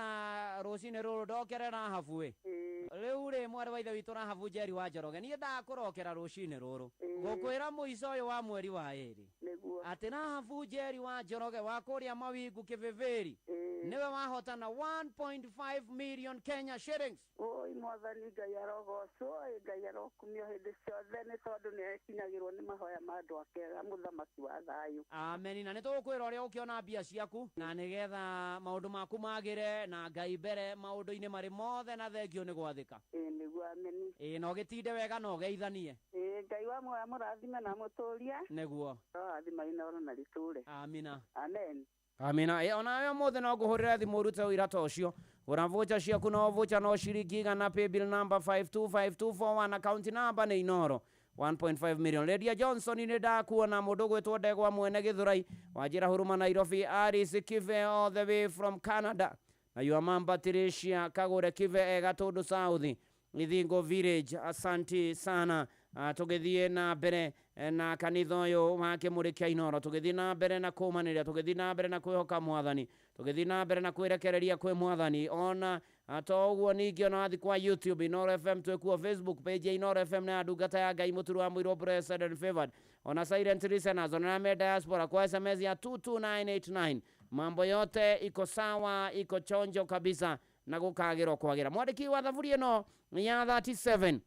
rũcinĩ rũrũ ndokere Rahabu ĩ. Ĩĩ. Rĩu rĩ, mwarĩ wa ithe witũ Rahabu Njeri wa Njoroge, niĩ ndakũrokera rũcinĩ rũrũ Ĩĩ. gũkwĩra mũico ũyũ wa mweri wa ĩrĩ Nĩguo. atĩ Rahabu Njeri wa Njoroge wa kũrĩa Mawingu Kĩvĩvĩri Ĩĩ. nĩwe wahotana 1.5 million Kenya shillings. Oi mwathani Ngai arogocwo, ĩ Ngai arokumio hĩndĩ ciothe nĩ tondũ nĩ akinyagĩrwo nĩ mahoya ma andũ ake mũthamaki wa thayũ. Ameni. Na nĩ tũgũkwĩra ũrĩa ũkĩona mbia ciaku na nĩgetha maũndũ maku magĩre na Ngai mbere maũndũ-inĩ marĩ mothe, na thengio nĩ gwathĩka. Ĩĩ nĩguo, ameni. Ĩĩ, na ũgĩtinde wega na ũgeithanie. Ĩĩ, Ngai wa muoyo amũrathime na amũtũrie. Nĩguo. Arorathima Inoro na rĩtũre. Amina. Amen. Amina. Ĩ, onawe ũmũthĩ no ngũhũrĩre thimũ ũrute ũira ta ũcio. Gũra voucher ciaku, no voucher no ciringi 100, paybill number 525241, account number nĩ Inoro. 1.5 million. Lydia Johnson nĩ ndakuona, mũndũ gwĩtwo Ndegwa mwene Gĩthũrai wanjĩra huruma Nairobi, Aris Kive all the way from Canada, na your mom Patricia Kagure Kive e Gatũndũ South, Ithingo Village, asanti sana. Tũgĩthiĩ na mbere na kanitha ũyũ wa Kĩmũrĩ kĩa Inoro, tũgĩthiĩ na mbere na kũmanĩrĩra, tũgĩthiĩ na mbere na kwĩhoka mwathani, tũgĩthiĩ na mbere na kwĩrekereria kwĩ mwathani. Ona to ũguo ningĩ ona wathiĩ kwa YouTube Inoro FM twĩkuo, Facebook page ya Inoro FM na ya ndungata ya Ngai Mũturu wa Mũirũ Blessed and Favored, ona silent listeners, ona me diaspora kwa SMS ya 22989, mambo yote iko sawa, iko chonjo kabisa na gũkagĩrwo kwagĩra. Mwandĩki wa thaburi ĩno ya 37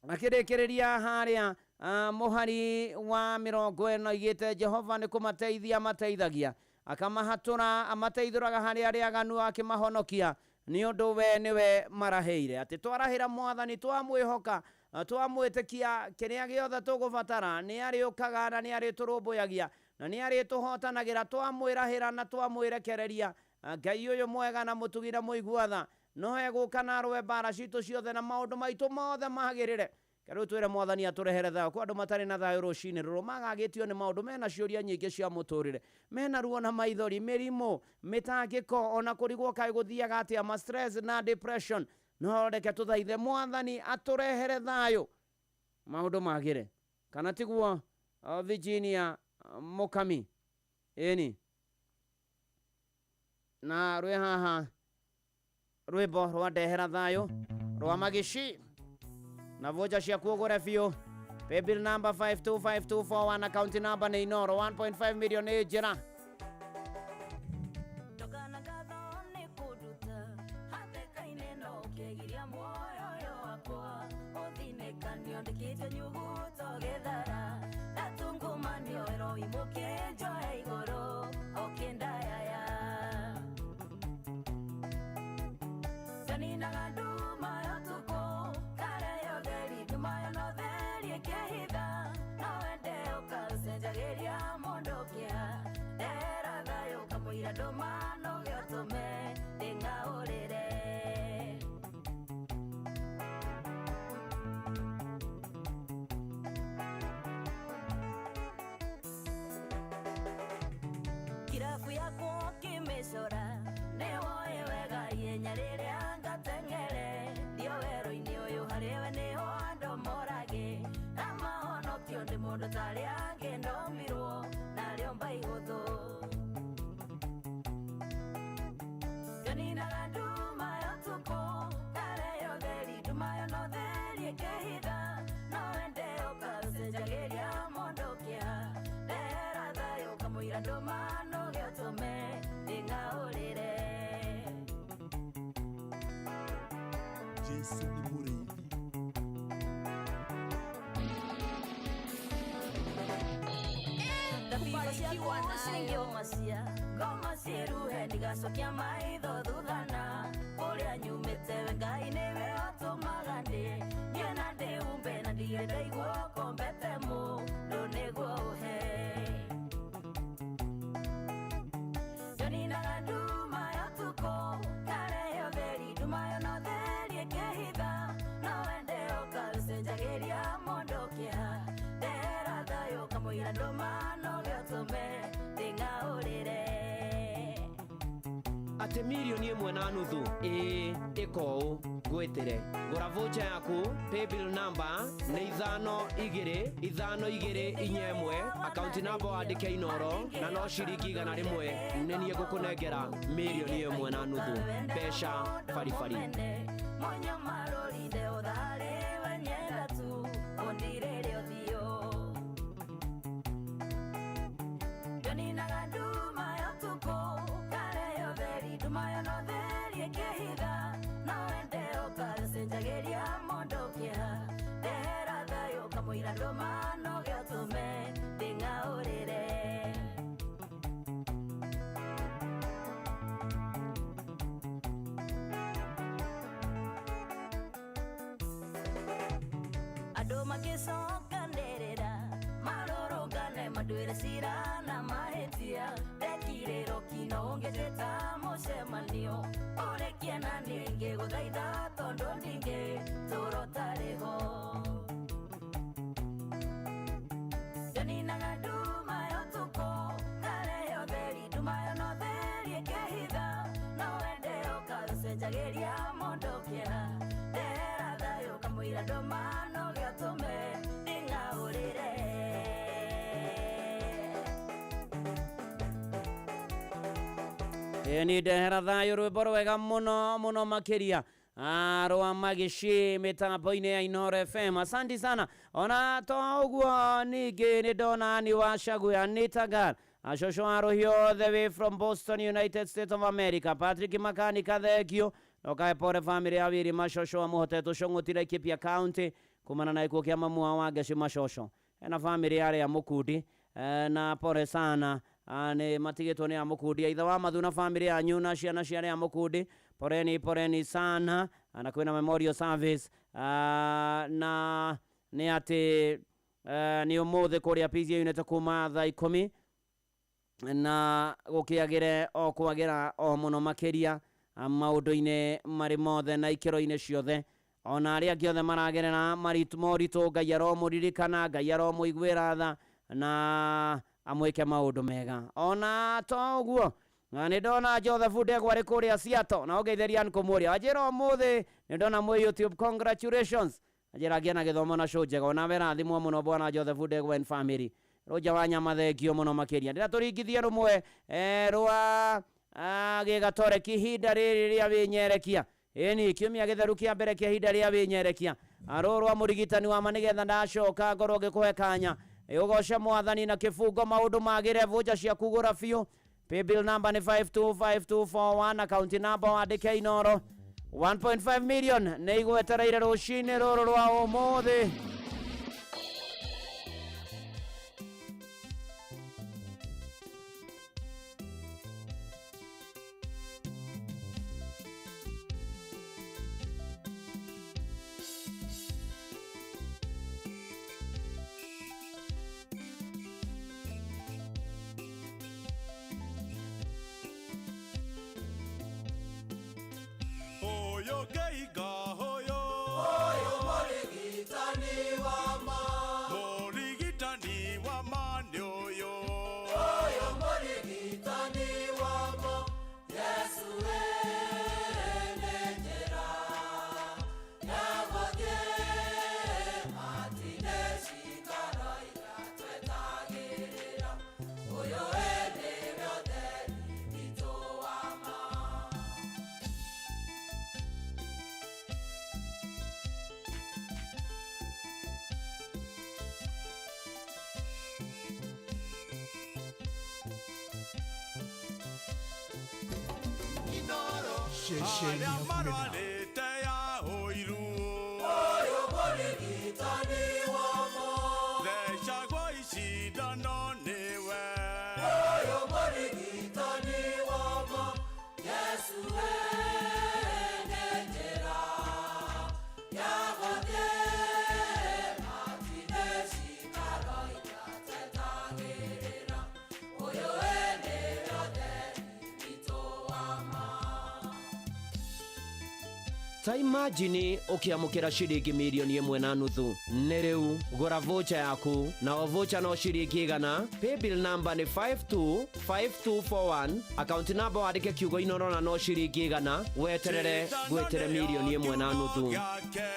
akĩrĩkĩrĩria harĩa mũhari wa 40 igĩte Jehova nĩ kũmateithia amateithagia, akamahatũra, amateithũraga harĩ arĩa aganu, akĩmahonokia nĩ ũndũ we nĩwe marahĩire. Atĩ twarahĩra mwathani, twamwĩhoka, twamwĩtĩkia, kĩrĩa gĩothe tũgũbatara nĩ arĩũkaga na nĩ arĩtũrũmbũyagia na nĩ arĩtũhotanagĩra. Twamwĩrahĩra na twamwĩrekereria, Ngai ũyũ mwega na mũtugi na mũigua tha no egũka na arũe mbara citũ ciothe na maũndũ maitũ mothe magĩrĩre. Rĩu twĩre mwathani atũrehere thayũ. Kwa andũ matarĩ na thayũ rũcinĩ rũrũ, magagĩtio nĩ maũndũ, mena ciũria nyingĩ cia mũtũrĩre, mena ruo na maithori, mĩrimũ, mĩtangĩko, ona kũrigwo kaĩ gũthiaga atĩa, ma stress na depression, no reke tũthaithe mwathani atũrehere thayũ, maũndũ magĩre, kana tiguo? Virginia Mukami ĩni na rwĩ haha rwĩmbo rwa ndehera thayũ rwa Magici na vocha ciaku ũgũre biũ. Paybill number 525241, account number nĩ Inoro, 1.5 million nĩ njĩra. Ndokana ngatho nĩ kũnduta hatĩka-inĩ no ũkĩgiria muoyo ũyũ wakwa ũthinĩkanio ndĩkĩte nyuguto gĩthara ndatungumanio ĩroimũkĩ njoe igũrũ ũkĩndayaya ndaninaga nduma ya ũtukũ kare yotheri nduma yo no theri ĩkĩhitha no wende ũkaũcenjagĩria mũndũ kĩa ndehera thayũ kamũira ndũma no gĩotũme ndĩng'aũrĩre. Kirabu yakwa ũkĩmĩcora nĩwoĩ wega ihenya rĩrĩa ngateng'ere ndio werũ-inĩ ũyũ harĩwe nĩho andũ morage na mahonokio nĩ mũndũ tarĩa angĩ ndomirwo narĩo mba ihũthũ nganinaga nduma ya ũtukũ kare yotheri nduma yo no theri ĩkĩhitha no wende ũkaũcenjagĩria mũndũ kĩa ndehera thayũ kamũira ndũma no gĩotũme ndĩng'aũrĩre. Jesu nĩ mũrĩithi. Thabibũ ciakwa cingĩũmacia ngoma ciĩruhe ndigacokia maitho thuthana kũrĩa nyumĩte we Ngai nĩwe ũtũmaga ndĩ niĩ na ndĩumbe na ndirĩ ndaigua ũkombete mũndũ nĩguo ũhe ndaninaga nduma ya ũtukũ kare yotheri nduma yo no theri ĩkĩhitha no wende ũkaũcenjagĩria mũndũ kĩa ndehera thayũ kamũira ndũma no gĩotũme ndĩng'aũrĩre. Atĩ 1.5 million, ĩĩ ĩka ũũ ngwĩtĩre gũra voucher yaku. Paybill number nĩ 525241, account number wandĩke Inoro na no ciringi 100, nĩ niĩ ngũkũnengera 1.5 million mbeca baribari. Monyo marorinde ũtharĩ wenyenda tu ũndirĩre ũthiũ ndaninaga nduma ya ũtukũ kare yotheri nduma yo no theri ĩkĩhitha no wende ũkaũcenjagĩria mũndũ kĩa ndehera thayũ kamũira ndũma no gĩotũme ndĩng'aũrĩre. Andũ magĩcokanĩrĩra marũrũngane manduĩre cira na mahĩtia ndekirĩrwo kino ũngĩnjĩta mũcemanio ũrĩkie na niĩ ngĩgũthaitha tondũ ndingĩ tũro tarĩ ho. Ndĩcũngagĩria mũndũ kĩeha ndehera thayũ kamũira ndũma no gĩatũme nding'aũrĩre. Ĩĩ ni ndehera thayũ, rwĩmbo rwega mũno mũno makĩria rwa Magici mĩtambo-inĩ ya Inoro FM. Asanti sana. Ona to ũguo, ningĩ nĩ ndona ni wa Anita Girl, acũcũ wa rũhiũ, the way from Boston, United States of America. Patrick Makanika, thengio nokae pore family ya wiri macoco wa mũhotetwo Cũng'ũti, Laikipia County, kumana na gĩkuũ kĩa mamu wa Wangeci Macoco ena family yarĩa Mũkundi, na pore sana. Nĩ matigĩtwo nĩ a Mũkundi, aitha wa Mathu na family yanyu na ciana cia arĩa Mũkundi, poreni poreni sana. Na kwĩna memorial service, na nĩ atĩ nĩ ũmũthĩ kũrĩa PCA unit kuma thaa 10, na gũkĩagĩre o kwagĩra o mũno makĩria maũndũ-inĩ marĩ mothe na ikĩro-inĩ ciothe. Ona arĩa angĩ othe maragerera moritũ, Ngai aromũririkana, Ngai aromũiguĩra tha na amwĩke maũndũ mega. Ona to ũguo, na nĩ ndona Joseph Ndegwa arĩ kũrĩa Seattle, na ũngeithĩria nkũmũria anjĩra ũmũthĩ nĩ ndona mwĩ YouTube, congratulations, anjĩra ngĩa na gĩthomo na show njega. Ona werathimwo mũno bwana Joseph Ndegwa and family. Rũnja wa nyama, thengio mũno makĩria. Ndĩra tũringithie rũmwe rwa gĩgatoreki ihinda rĩrĩ rĩa wĩnyerekia. Ĩni kiumia gĩtheru kĩa mbere kĩa ihinda rĩa wĩnyerekia, rũrũ rwa mũrigitani wa ma, nĩgetha ndacoka ngorwo ngĩkũhe kanya ũgoce mwathani na kĩbungo maũndũ magĩre. Voucher ciaku gũra biũ. Paybill number nĩ 525241, account number wandĩke Inoro. 1.5 million nĩ igwetereire rũcinĩ rũrũ rwa ũmũthĩ. Oyo geiga hoyo. Oyo mũrigitani wa ma. Mũrigitani wa ma nĩ ũyũ. Oyo mũrigitani wa ma. Yesu we nĩ njĩra ya gũthiĩ matinĩ cikaro iria twetagĩrĩra. Ũyũ we nĩwe ũtheri witũ wa ma. Ceceni Arĩa hakuhĩ nawe. marwarĩte ya ũiru. Oyo mũrigitani wa ma. Thecagwo icindano nĩwe. Oyo mũrigitani wa ma. Yesu we nĩ njĩra ya gũthiĩ matinĩ cikaro iria twetagĩrĩra. Ũyũ we nĩwe ũtheri witũ wa ma. Ta imagine ũkĩamũkĩra ciringi 1.5 mirioni. Nĩ rĩu gũra voucher yaku, na o voucher no ciringi 100. Paybill number nĩ 525241, account number wandĩke kiugo Inoro, na no ciringi 100. Weterere gwĩtĩre 1.5 mirioni. Gĩake.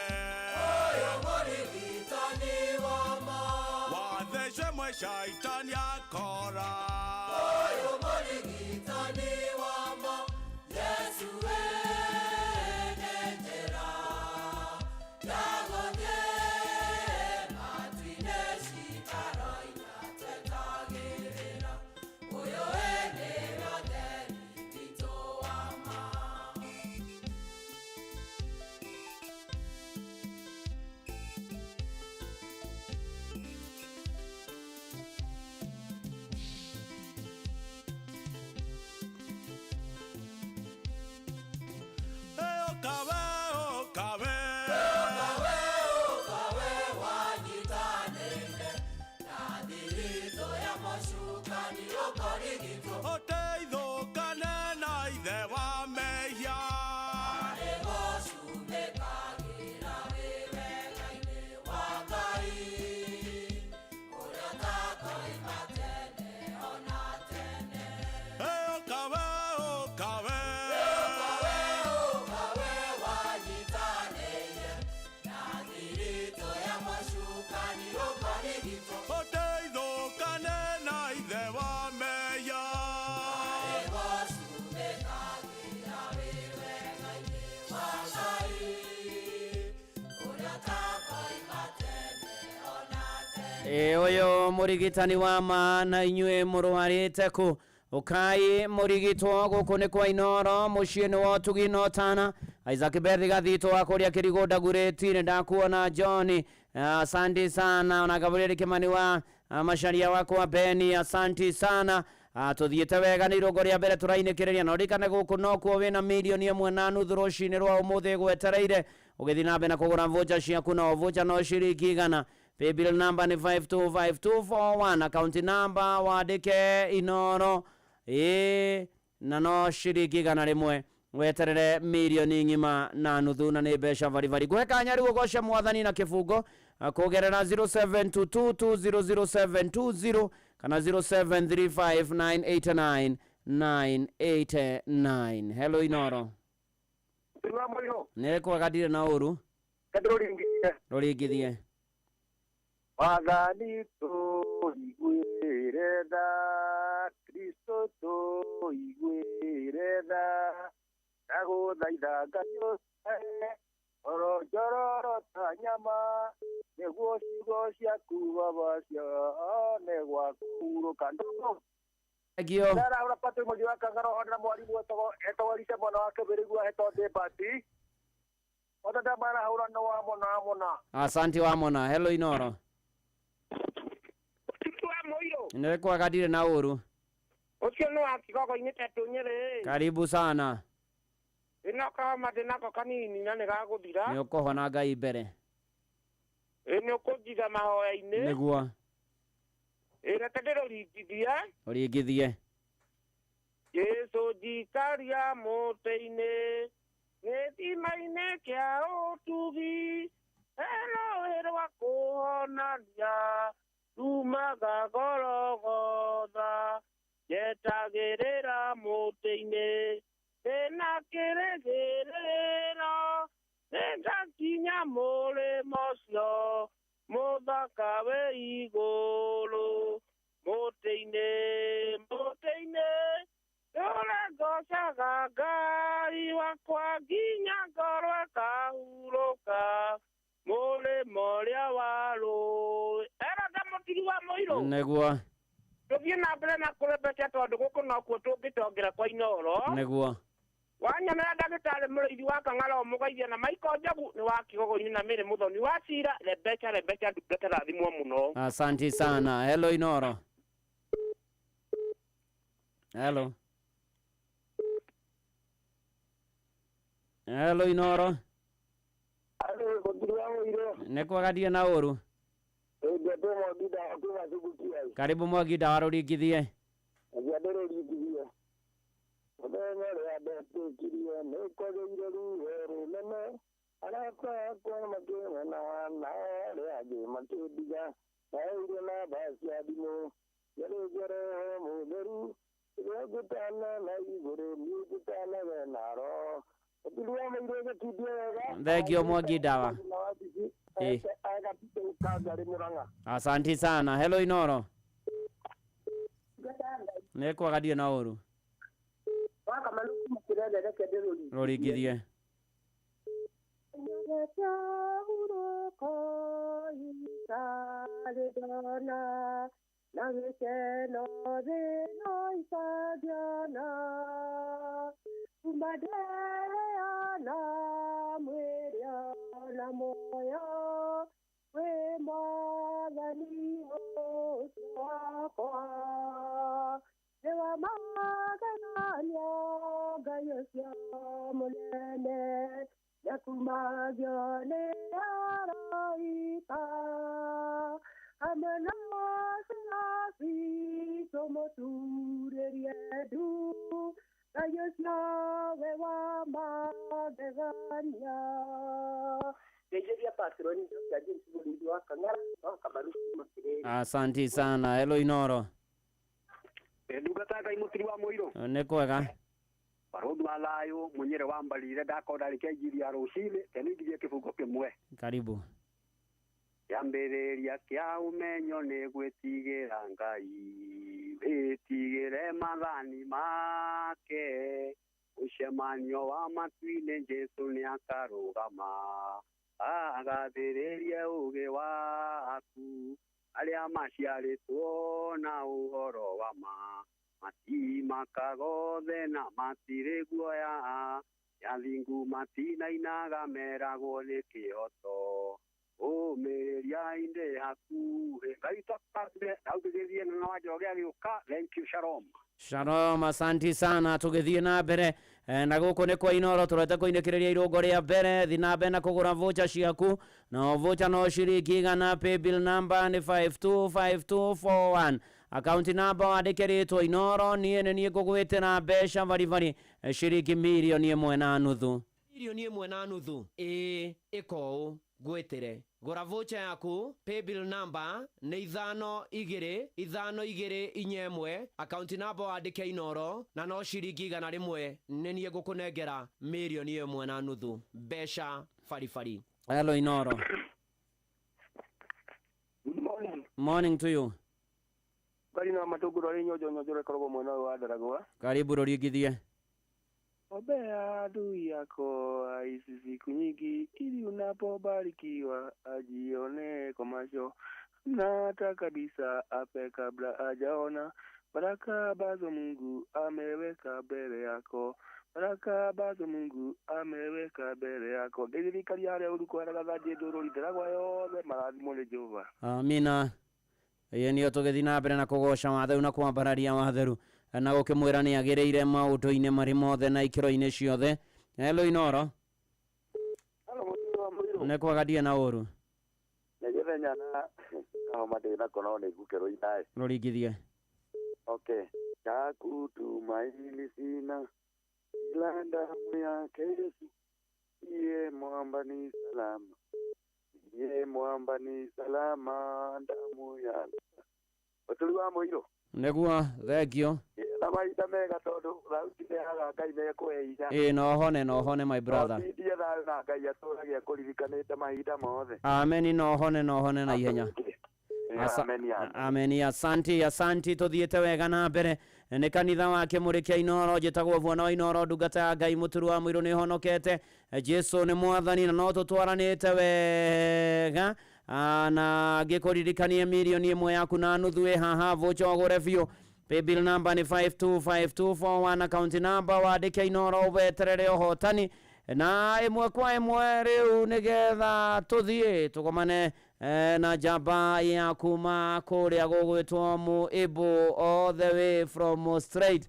Oyo mũrigitani wa ma. Wathece mwe shaitani akora. Oyo mũrigitani wa ma. Yesu we nĩ njĩra ya gũthiĩ matu-inĩ cikaro iria twetagĩrĩra. Ũyũ we nĩwe ũtheri witũ wa ma. Kawe, oh, kawe. Kawe, oh, kawe, wanyitanĩire na thiritũ ya mũcukani ũkũrigitwo. Ũteithũkane na ithe wa mehia. Nĩgũcumĩkagĩra wĩ wega-inĩ wa Ngai, ũrĩa ũtakoima tene ona tene. Ĩyo kawe, oh, kawe. Kawe, oh, kawe, Ĩ ũyũ mũrigitani wa ma na inyuĩ mũrwarĩte kũ ũkai mũrigitwo gũkũ nĩ kwa Inoro mũciĩ nĩ wa ũtugi na ũtana. Isaac Berry gathitũ wa kũrĩa kĩrigũ ndagurĩti nĩ ndakuona John, asante sana. Ona Gabriel Kimani wa Macharia wakwa Beni, asante sana. Tuthiĩte wega nĩ irũngo rĩa mbere tũrainĩkĩrĩria na ũririkane gũkũ nokuo wĩna 1.5 milioni rũcinĩ rwa ũmũthĩ gwetereire ũgĩthiĩ na mbere na kũgũra voucher ciaku na o voucher no ciringi 100. Paybill number nĩ 525241, account number wandĩke Inoro ĩĩ na no ciringi 100 weterere 1.5 milioni na nĩ mbeca baribari. Ngũhe kanya rĩu ũgoce mwathani na kĩbungo kũgerera 0722200720 kana 0735989989. Hello Inoro. Wa mũirũ. Nĩ kwega ndirĩ na ũru. Ndũringithie. Rũringithie. Wathani tũiguĩre tha, Kristo tũiguĩre tha, ndagũthaitha Ngai ũhe oro njororo ta nyama, nĩguo ciugo ciaku baba cione gwa kũhurũka. Ndũgũ. Thengio. Ndarahũra Patrick Mũngi wa Kang'aro ona mwarimũ etagwo Elisha mwana wa Kĩbĩrĩgua etagwo Debati. Othe ndamarahũra nĩ wa mona wa mona. Asante wa mona. Hello Inoro. Wa mũirũ. Nĩ kwega ndirĩ na ũru. Ũcio nĩ wa kigogo-inĩ tetũ Nyĩrĩ. Karibu sana. Ĩno kahoma ndĩnako kanini na nĩ gagũthira. Nĩ ũkũhona Ngai mbere. Ĩ nĩ ũkũnjiga mahoya-inĩ. Nĩguo. Ĩ reke ndĩrũringithie. Ũringithie. Jesũ njikaria mũtĩ-inĩ gĩthima-inĩ kĩa ũtugi rũĩ rwa kũhonania rumaga Gorogotha njetagĩrĩra mũtĩ-inĩ ndĩna kĩrĩgĩrĩro nĩngakinya mũrĩmo ũcio mũthaka wĩ igũrũ mũtĩ-inĩ mũtĩ-inĩ ndũre ngocaga Ngai wakwa nginya ngorwo ĩkahurũka mũrĩmo ũrĩa wa rũĩ. Era ndamũtigi wa mũirũ. Nĩguo. Tũthiĩ na mbere na kũrebeca tondũ gũkũ nokuo tũngĩtongera kwa Inoro. Nĩguo. Wanyonera ndagĩtarĩ mũrĩithi wa Kang'ara ũmũgeithie na Michael Njogu nĩ wa Kĩgogo-inĩ na Mĩrĩ Mũthoni wa Cira. Rebeca rebeca ndungata rathimwo mũno. Asante sana. Hello Inoro. Hello. Hello Inoro. Nĩ kwega ndirĩ na ũru. Karibu Mwangi ndawa rũringithie. Ndĩrũringithie. Mũthenya ũrĩa ndetĩkirie nĩ kwagĩire ruo rũnene, arata akwa makĩmena na arĩa angĩ makĩndiga, ndaheire namba cia thimũ njarĩtie Roho Mũtheru, rĩrĩa ngũtana na igũrũ niĩ ngũtanage na Roho. Mũturi wa mũirũ gĩtindie wega. Thengio Mwangi ndawa. Ĩ. Agatite Mũrang'a. Asante sana. Hello Inoro. Nĩ kwega ndirĩ na ũru. Rũringithie. Na gĩkeno thĩna itangĩona kuma ndeheana mwĩrĩ ona muoyo wĩ mwathani ũcio wakwa nĩ wa magegania Ngai ũcio mũnene nĩakumagio nĩ araika hamwe na Serafi tũmũturĩrie ndu Ngai ũcio we wa magegania. Ngeithĩria patroni Dr. James Mũrĩithi wa Kang'ara wa Kamaru kuma Kĩrĩri. Asante sana. Hello Inoro. Ndungata Ngai mũtiri wa mũirũ. Nĩ kwega. Barũthi wa thayũ mũnyĩrĩ wa mbarire ndakorwo ndarĩkia injiri ya rũcinĩ keningithie kĩbungo kĩmwe. Karibu. Kĩambĩrĩria kĩa ũmenyo nĩ gwĩtigĩra Ngai, wĩtigĩre maathani make, mũcemanio wa matu-inĩ Jesũ nĩakarũgama agathĩrĩrie ũgĩ waku. Arĩa maciarĩtwo na ũhoro wa ma matimakaga othe na matirĩ guoya athingu matinainaga meragwo nĩ kĩhoto ũmĩrĩria indĩ hakuhĩ. Ngai tũkathe hau tũgĩthiĩ na Wanjoge agĩũka. Thank you, shalom. Shalom, asanti sana. Tũgĩthiĩ na mbere na gũkũ nĩ kwa Inoro tũrete kũinĩkĩrĩria irũngo rĩa mbere. Thiĩ na mbere na kũgũra voucher ciaku, na voucher no ciringi 100. Paybill number nĩ 525241, account number wandĩke rĩtwa Inoro. Niĩ nĩ niĩ ngũgwĩtĩra mbeca baribari, ciringi 1.5 mirioni. 1.5 mirioni, ĩĩ, ĩka ũũ ngwĩtĩre. Gũra voucher yaku, paybill number nĩ 525241, account number wandĩke Inoro, na no ciringi 100. Nĩ niĩ ngũkũnengera 1.5 mirioni, mbeca baribari. Hello, Inoro. Morning. Morning to you. Ngari na matũngũrũ arĩ nyonjo nyonjo ĩkoragwo mwena ũyũ wa Ndaragwa. Karibu, rũringithie. Ombea adui yako aishi siku nyingi, ili unapobarikiwa ajione kwa macho, na hata kabisa ape kabla hajaona baraka ambazo Mungu ameweka mbele yako, baraka ambazo Mungu ameweka mbele yako. Ngeithirikaria harĩa ũru kwaraga thanjĩ ndũrũri Ndaragwa yothe marathimwo nĩ Jehova. Amina. Ĩĩ, nĩyo tũgĩthiĩ na mbere na kũgoca watheru na kwambararia watheru na gũkĩmwĩra nĩ agĩrĩire maũndũ-inĩ marĩ mothe na ikĩro-inĩ ciothe. Hello, Inoro. Nĩ kwaga ndie na ũru. Nĩ gĩthenya na kahoma ndĩ nako no nĩ ngũkerwo inaĩ. Rũringithie. Okay. Chakutumaini sina ila damu yake Yesu, iye mwamba ni salama, iye mwamba ni salama, damu yake. Ũturi wa mũirũ. Nĩguo, thengio. Na mahinda mega tondũ thauti nĩ haga Ngai nĩekũhe hinya. Ĩĩ, nohone, nohone, my brother. Ũtindie thayũ na Ngai atũrage akũririkanĩte mahinda mothe. Ameni, nohone, nohone na ihenya. Ameni, amen. Ameni, asanti, asanti. Tuthiĩte wega na mbere nĩ kanitha wa Kĩmũrĩ Inoro. Njĩtagwo Bwana wa Inoro, ndungata ya Ngai, mũturu wa mũirũ. Nĩ honokete, Jesu nĩ mwathani na no tũtwaranĩte wega. Na ngĩkũririkanie 1.5 mirioni ĩ haha. Voucher ũgũre biũ, paybill number nĩ 525241, account number wandĩke Inoro, weterere ũhotani na ĩmwe kwa ĩmwe. Rĩu nĩgetha tũthiĩ tũgomane na njamba ya kuma kũrĩa gũgwĩtwo Muibu, all the way from straight,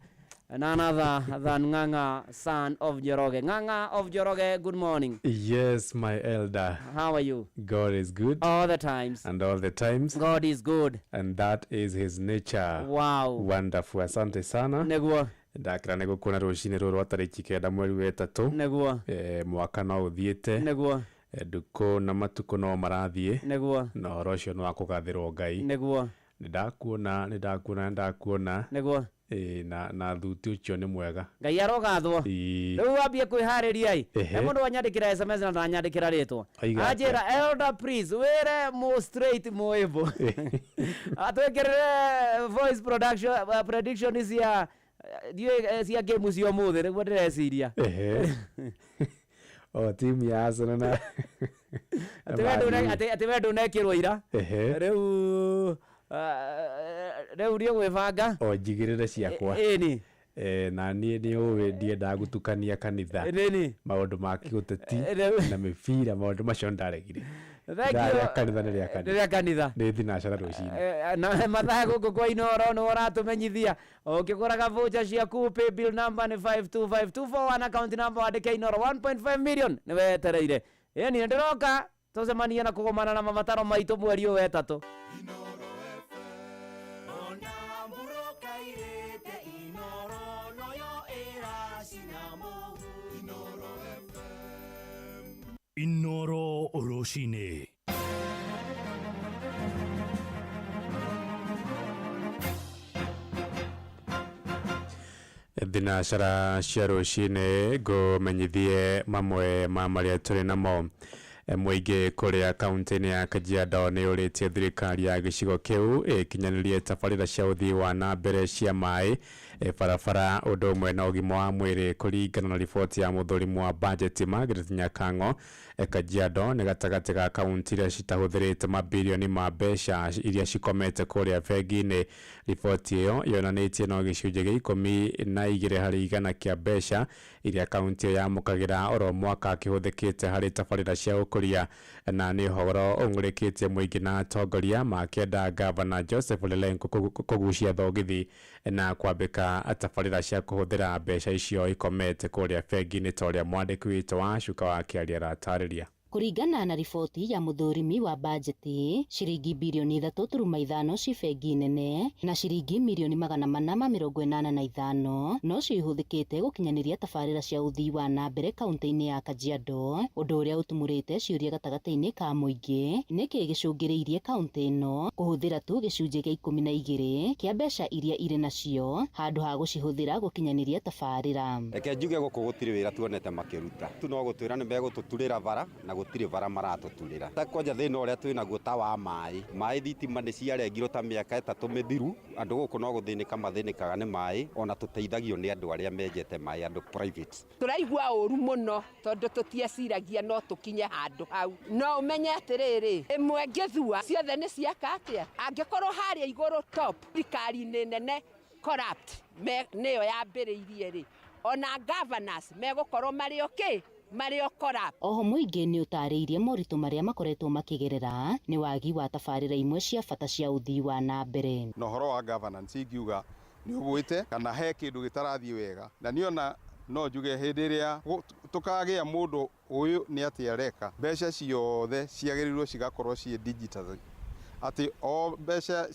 none other than Ng'ang'a, son of Njoroge. Ng'ang'a of Njoroge, good morning. Yes, my elder. How are you? God is good. All the times. And all the times. God is good. And that is his nature. Wow. Wonderful. Asante sana. Nĩguo. Ndakĩra nĩ gũkuona rũcinĩ rũrũ rwa tarĩki 9 mweri wa 3. Nĩguo. Mwaka no ũthiĩte. Nĩguo. Ndukũ na matukũ no marathiĩ. Nĩguo. Na ũhoro ũcio nĩ wa kũgathĩrwo Ngai. Nĩguo. Nĩ ndakuona, nĩ ndakuona, nĩ ndakuona. Nĩguo. Na thuti ũcio nĩ mwega. Ngai arogathwo. Ĩĩ. Rĩu wambie kwĩharĩria ĩ. He mũndũ wanyandĩkĩra SMS na ndanyandĩkĩra rĩtwa. Aiga atĩa? Anjĩra, "Elder, please wĩre mũ straight Mũĩmbũ atwĩkĩrĩre voice production, prediction cia ndiũĩ cia game cia ũmũthĩ." Nĩguo ndĩreciria. O timu ya Arsenal na atĩ we atĩ we ndũnekĩrwo ira. Rĩu nĩ ũgwĩbanga. O njigĩrĩre ciakwa. Ĩni. Na niĩ nĩ ũĩ ndiendaga gũtukania kanitha. Nĩni. Maũndũ ma kĩũteti Rĩu- na mĩbira, maũndũ macio ndaregire. Thank Ithaa you. rĩa kanitha nĩ rĩa Nĩ kanitha. rĩa kanitha. Nĩ thinacara rũcinĩ. Na mathaa gũkũ kwa Inoro nĩ ũratũmenyithia ũkĩgũraga voucher ciaku, paybill number nĩ 525241, account number wandĩke Inoro. 1.5 million nĩ wetereire. Ĩni ndĩroka tũcemanie na kũgomana na mabataro maitũ mweri ũyũ wetatũ. Ona mburoka irĩte Inoro noyo ĩracina mũhu. Inoro rũcinĩ. Thinacara cia rũcinĩ, ngũmenyithie mamwe ma marĩa tũrĩ namo. Mũingĩ kũrĩa kaunti-inĩ ya Kajiado nĩ ũrĩtie thirikari ya gĩcigo kĩu ĩkinyanĩrie tabarĩra cia ũthii wa na mbere cia maĩ, barabara, ũndũ ũmwe na ũgima wa mwĩrĩ. Kũringana na riboti ya mũthũrimu wa bajeti Margaret Nyakang'o, Kajiado nĩ gatagatĩ ga kaunti iria citahũthĩrĩte mabirioni ma mbeca iria cikomete kũrĩa bengi-inĩ. Riboti ĩyo yonanĩtie no gĩcunjĩ gĩa 12% kĩa mbeca iria kaunti ĩyo yamũkagĩra oro mwaka kĩhũthĩkĩte harĩ tabarĩra cia ũkũria, na nĩ ũhoro ũng'ũrĩkĩtie mũingĩ na atongoria makĩenda ngavana Joseph Lelenku kũgucia thogithi na kwambĩka tabarĩra cia kũhũthĩra mbeca icio ikomete kũrĩa bengi-inĩ, ta ũrĩa mwandĩki witũ wa Cuka wa Kĩaria aratarĩria. Kũringana na riboti ya mũthũrimi wa bajeti, ciringi birioni 3.5 ci bengi nene na ciringi mirioni 485 nocio ihũthĩkĩte gũkinyanĩria tabarĩra cia ũthii wa na mbere kaunti-inĩ ya Kajiado, ũndũ ũrĩa ũtumũrĩte ciũria gatagatĩ-inĩ ka mũingĩ nĩkĩ gĩcũngĩrĩirie kaunti ĩno kũhũthĩra tu gĩcunjĩ gĩa 12 kĩa mbeca iria irĩ nacio handũ ha gũcihũthĩra gũkinyanĩria tabarĩra. Reke njuge gũkũ gũtirĩ wĩra tuonete makĩruta, tu no gũtwĩra nĩ megũtũturĩra bara na gũtirĩ bara maratũturĩra. Ta kwanja thĩna ũrĩa twĩ naguo ta wa maĩ, maĩ thitima nĩ ciarengirwo ta mĩaka 3 mĩthiru, andũ gũkũ no gũthĩnĩka mathĩnĩkaga nĩ maĩ, ona tũteithagio nĩ andũ arĩa menjete maĩ, andũ private. Tũraigua ũru mũno tondũ tũtieciragia no tũkinye handũ hau. No ũmenye atĩrĩrĩ, ĩmwe ngĩthua ciothe nĩ ciaka atĩa, angĩkorwo harĩa igũrũ top thirikari-inĩ nene corrupt nĩyo yambĩrĩirie rĩ, ona governors megũkorwo marĩ okay, marĩ o corrupt. Oho mũingĩ nĩ ũtarĩirie moritũ marĩa makoretwo makĩgerera nĩ wagi wa tabarĩra imwe cia bata cia ũthii wa na mbere. Na ũhoro wa governance ingiuga nĩ ũgwĩte kana he kĩndũ gĩtarathiĩ wega, na niĩ ona no njuge hĩndĩ ĩrĩa tũkagĩa mũndũ ũyũ nĩ atĩ areka, mbeca ciothe ciagĩrĩirwo cigakorwo ciĩ digital, atĩ o mbeca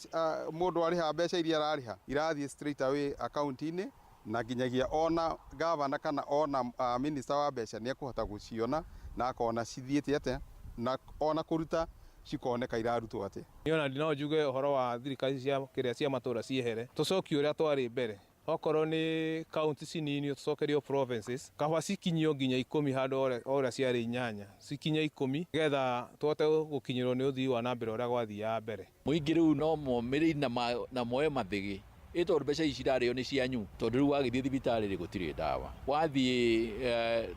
mũndũ arĩha mbeca iria ararĩha irathiĩ straight away account-inĩ, na nginyagia ona gavana kana ona minister wa mbeca nĩ ekũhota gũciona na akona cithiĩte atĩa, na ona kũruta cikoneka irarutwo atĩa. Niĩ ona no njuge ũhoro wa thirikari cia kĩrĩa cia matũra ciehere, tũcokie ũrĩa twarĩ mbere. Okorwo nĩ county cininio tũcokerio provinces, kaba cikinyio nginya 10 handũ o ũrĩa ciarĩ 8, cikinye 10 nĩgetha tũhote gũkinyĩrwo nĩ ũthii wa na mbere ũrĩa gwathiaga mbere. Mũingĩ rĩu no momĩrĩrie na moe mathĩgĩ, ĩ tondũ mbeca ici cirarĩo nĩ cianyu, tondũ rĩu wagĩthiĩ thibitarĩ rĩ gũtirĩ ndawa, wathiĩ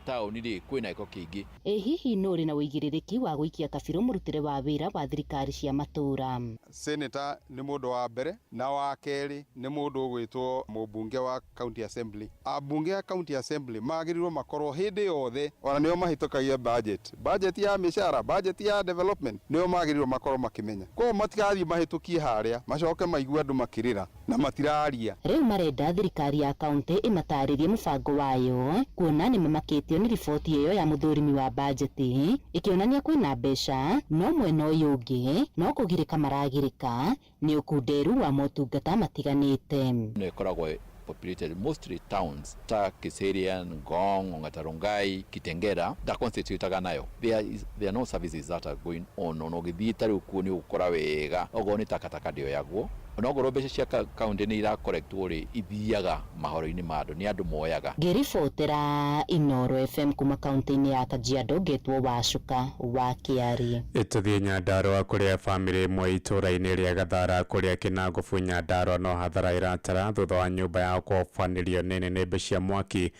taũni rĩ kwĩna gĩko kĩingĩ. Ĩ hihi nũ ũrĩ na ũigĩrĩrĩki wa gũikia kabirũ mũrutĩre wa wĩra wa thirikari cia matũra? Senator nĩ mũndũ wa mbere, na wa kerĩ nĩ mũndũ ũgwĩtwo mũmbunge wa county assembly. Ambunge a county assembly magĩrĩirwo makorwo hĩndĩ yothe ona nĩo mahĩtũkagia budget, budget ya mĩcara, budget ya development, nĩo magĩrĩirwo makorwo makĩmenya. Koguo matigathiĩ mahĩtũkie harĩa macoke maigue andũ makĩrĩra na matiraria. Rĩu marenda thirikari ya kaunti ĩmatarĩrie mũbango wayo, kuona nĩ mamakĩtio nĩ riboti ĩyo ya mũthũrimi wa bajeti ĩkĩonania kwĩna mbeca, no mwena ũyũ ũngĩ no kũgirĩka maragirĩka nĩ ũkunderu wa motungata matiganĩte. Nĩ ĩkoragwo populated mostly towns ta Kiserian, Ngong, Ongata Rongai, Kitengela, da constitute nayo. There are no services that are going on. Ona ũgĩthiĩ ta rĩu kuo nĩ ũgũkora wega, okorwo nĩ takataka ndĩoyagwo, ona okorwo mbeca cia kaunti nĩ irakorektwo rĩ, ithiaga mahoro-inĩ ma andũ, nĩ andũ moyaga. Ngĩribotera Inooro FM kuma kaunti-inĩ ya Kajiado, ngetwo Wacuka wa Kĩarie. Tũthiĩ Nyandarũa kũrĩa bamĩrĩ ĩmwe itũũra-inĩ rĩa Gathara kũrĩa Kĩnangobu Nyandarũa no hathara ĩratara thutha wa nyũmba yao kũhobanĩrio nĩ nĩnĩmbĩ cia mwaki.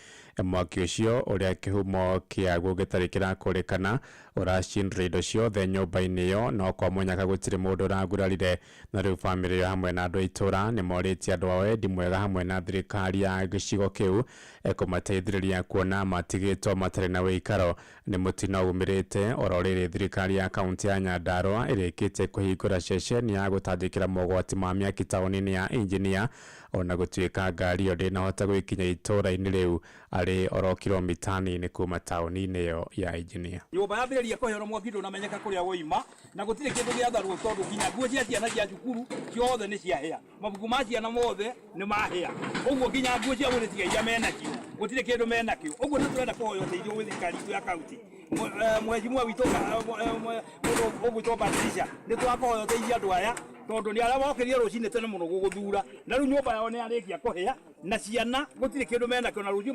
Mwaki ũcio ũrĩa kĩhumo kĩaguo gĩtarĩ kĩrakũrĩkana ũracindire indo ciothe nyũmba-inĩ ĩyo, no kwa mũnyaka gũtirĩ mũndũ ũragurarire. Na rĩu bamĩrĩ ĩyo hamwe na andũ a itũũra nĩ morĩtie andũ a wendi mwega hamwe na thirikari ya gĩcigo kĩu kũmateithĩrĩria kuona matigĩtwo matarĩ na wĩikaro. Nĩ mũtino umĩrĩte oro rĩrĩ thirikari ya kaunti ya Nyandarũa ĩrĩkĩtie kũhingũra ceceni ya gũtangĩkĩra mogwati ma mĩaki taũni-inĩ ya Engineer, ona gũtuĩka ngari ĩyo ndĩnahota gwĩkinya itũũra-inĩ rĩu arĩ oro kilomita nini kuma taũni-inĩ ĩyo ya Engineer. Nyũmba yambĩrĩria kũhĩa mwaki ndũnamenyeka kũrĩa woima, na gũtirĩ kĩndũ gĩatharwo tondũ nginya nguo cia ciana cia cukuru ciothe nĩ ciahĩa, mabuku ma ciana mothe nĩ mahĩa, ũguo nginya nguo cia mũrĩ iria menacio gũtirĩ kĩndũ menakĩo. Ũguo nĩ tũrenda kũhoya ũteithio gwĩ thirikari itũ ya kaunti, mheshimiwa witũ mũndũ ũgwĩtwo Patricia, nĩ tũrakũhoya ũteithie andũ aya tondũ nĩ arĩa mokĩrire rũcinĩ tene mũno gũgũthura, na rĩu nyũmba yao nĩ yarĩkia kũhĩa na ciana gũtirĩ kĩndũ menakĩo, na rũciũ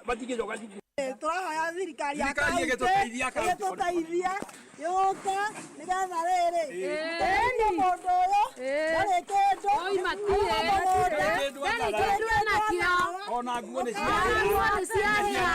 matingĩcoka cukuru. Tũrahoya thirikari ya Thirikari kaunti ĩgĩtũteithia kaunti. ĩgĩtũteithie yũke nĩgetha rĩrĩ tũteithie mũndũ ũyũ ndarĩ kĩndũ Oima tirĩ. auma mũgũnda Ndarĩ kĩndũ enakĩo. Ona nguo nĩ Nguo nĩ ciahĩa.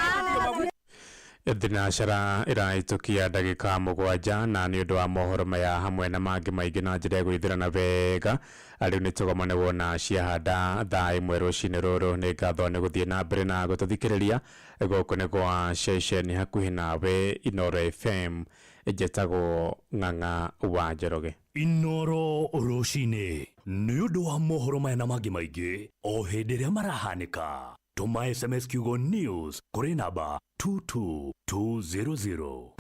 Thinacara ĩrahĩtũkia ndagĩka 7 na nĩ ũndũ wa mohoro maya hamwe na mangĩ maingĩ na njĩra ya gwĩthĩrana wega. Rĩu nĩ tũgomane wona ciahanda thaa 1 rũcinĩ rũrũ. Nĩ ngatho nĩ gũthiĩ na mbere na gũtũthikĩrĩria. Gũkũ nĩ gwa ceceni hakuhĩ nawe Inooro FM. Njetagwo Ng'ang'a wa Njoroge. Inooro rũcinĩ nĩ ũndũ wa mohoro maya na mangĩ maingĩ o hĩndĩ ĩrĩa marahanĩka. Tũma SMS kiugo news kũrĩ namba 22200.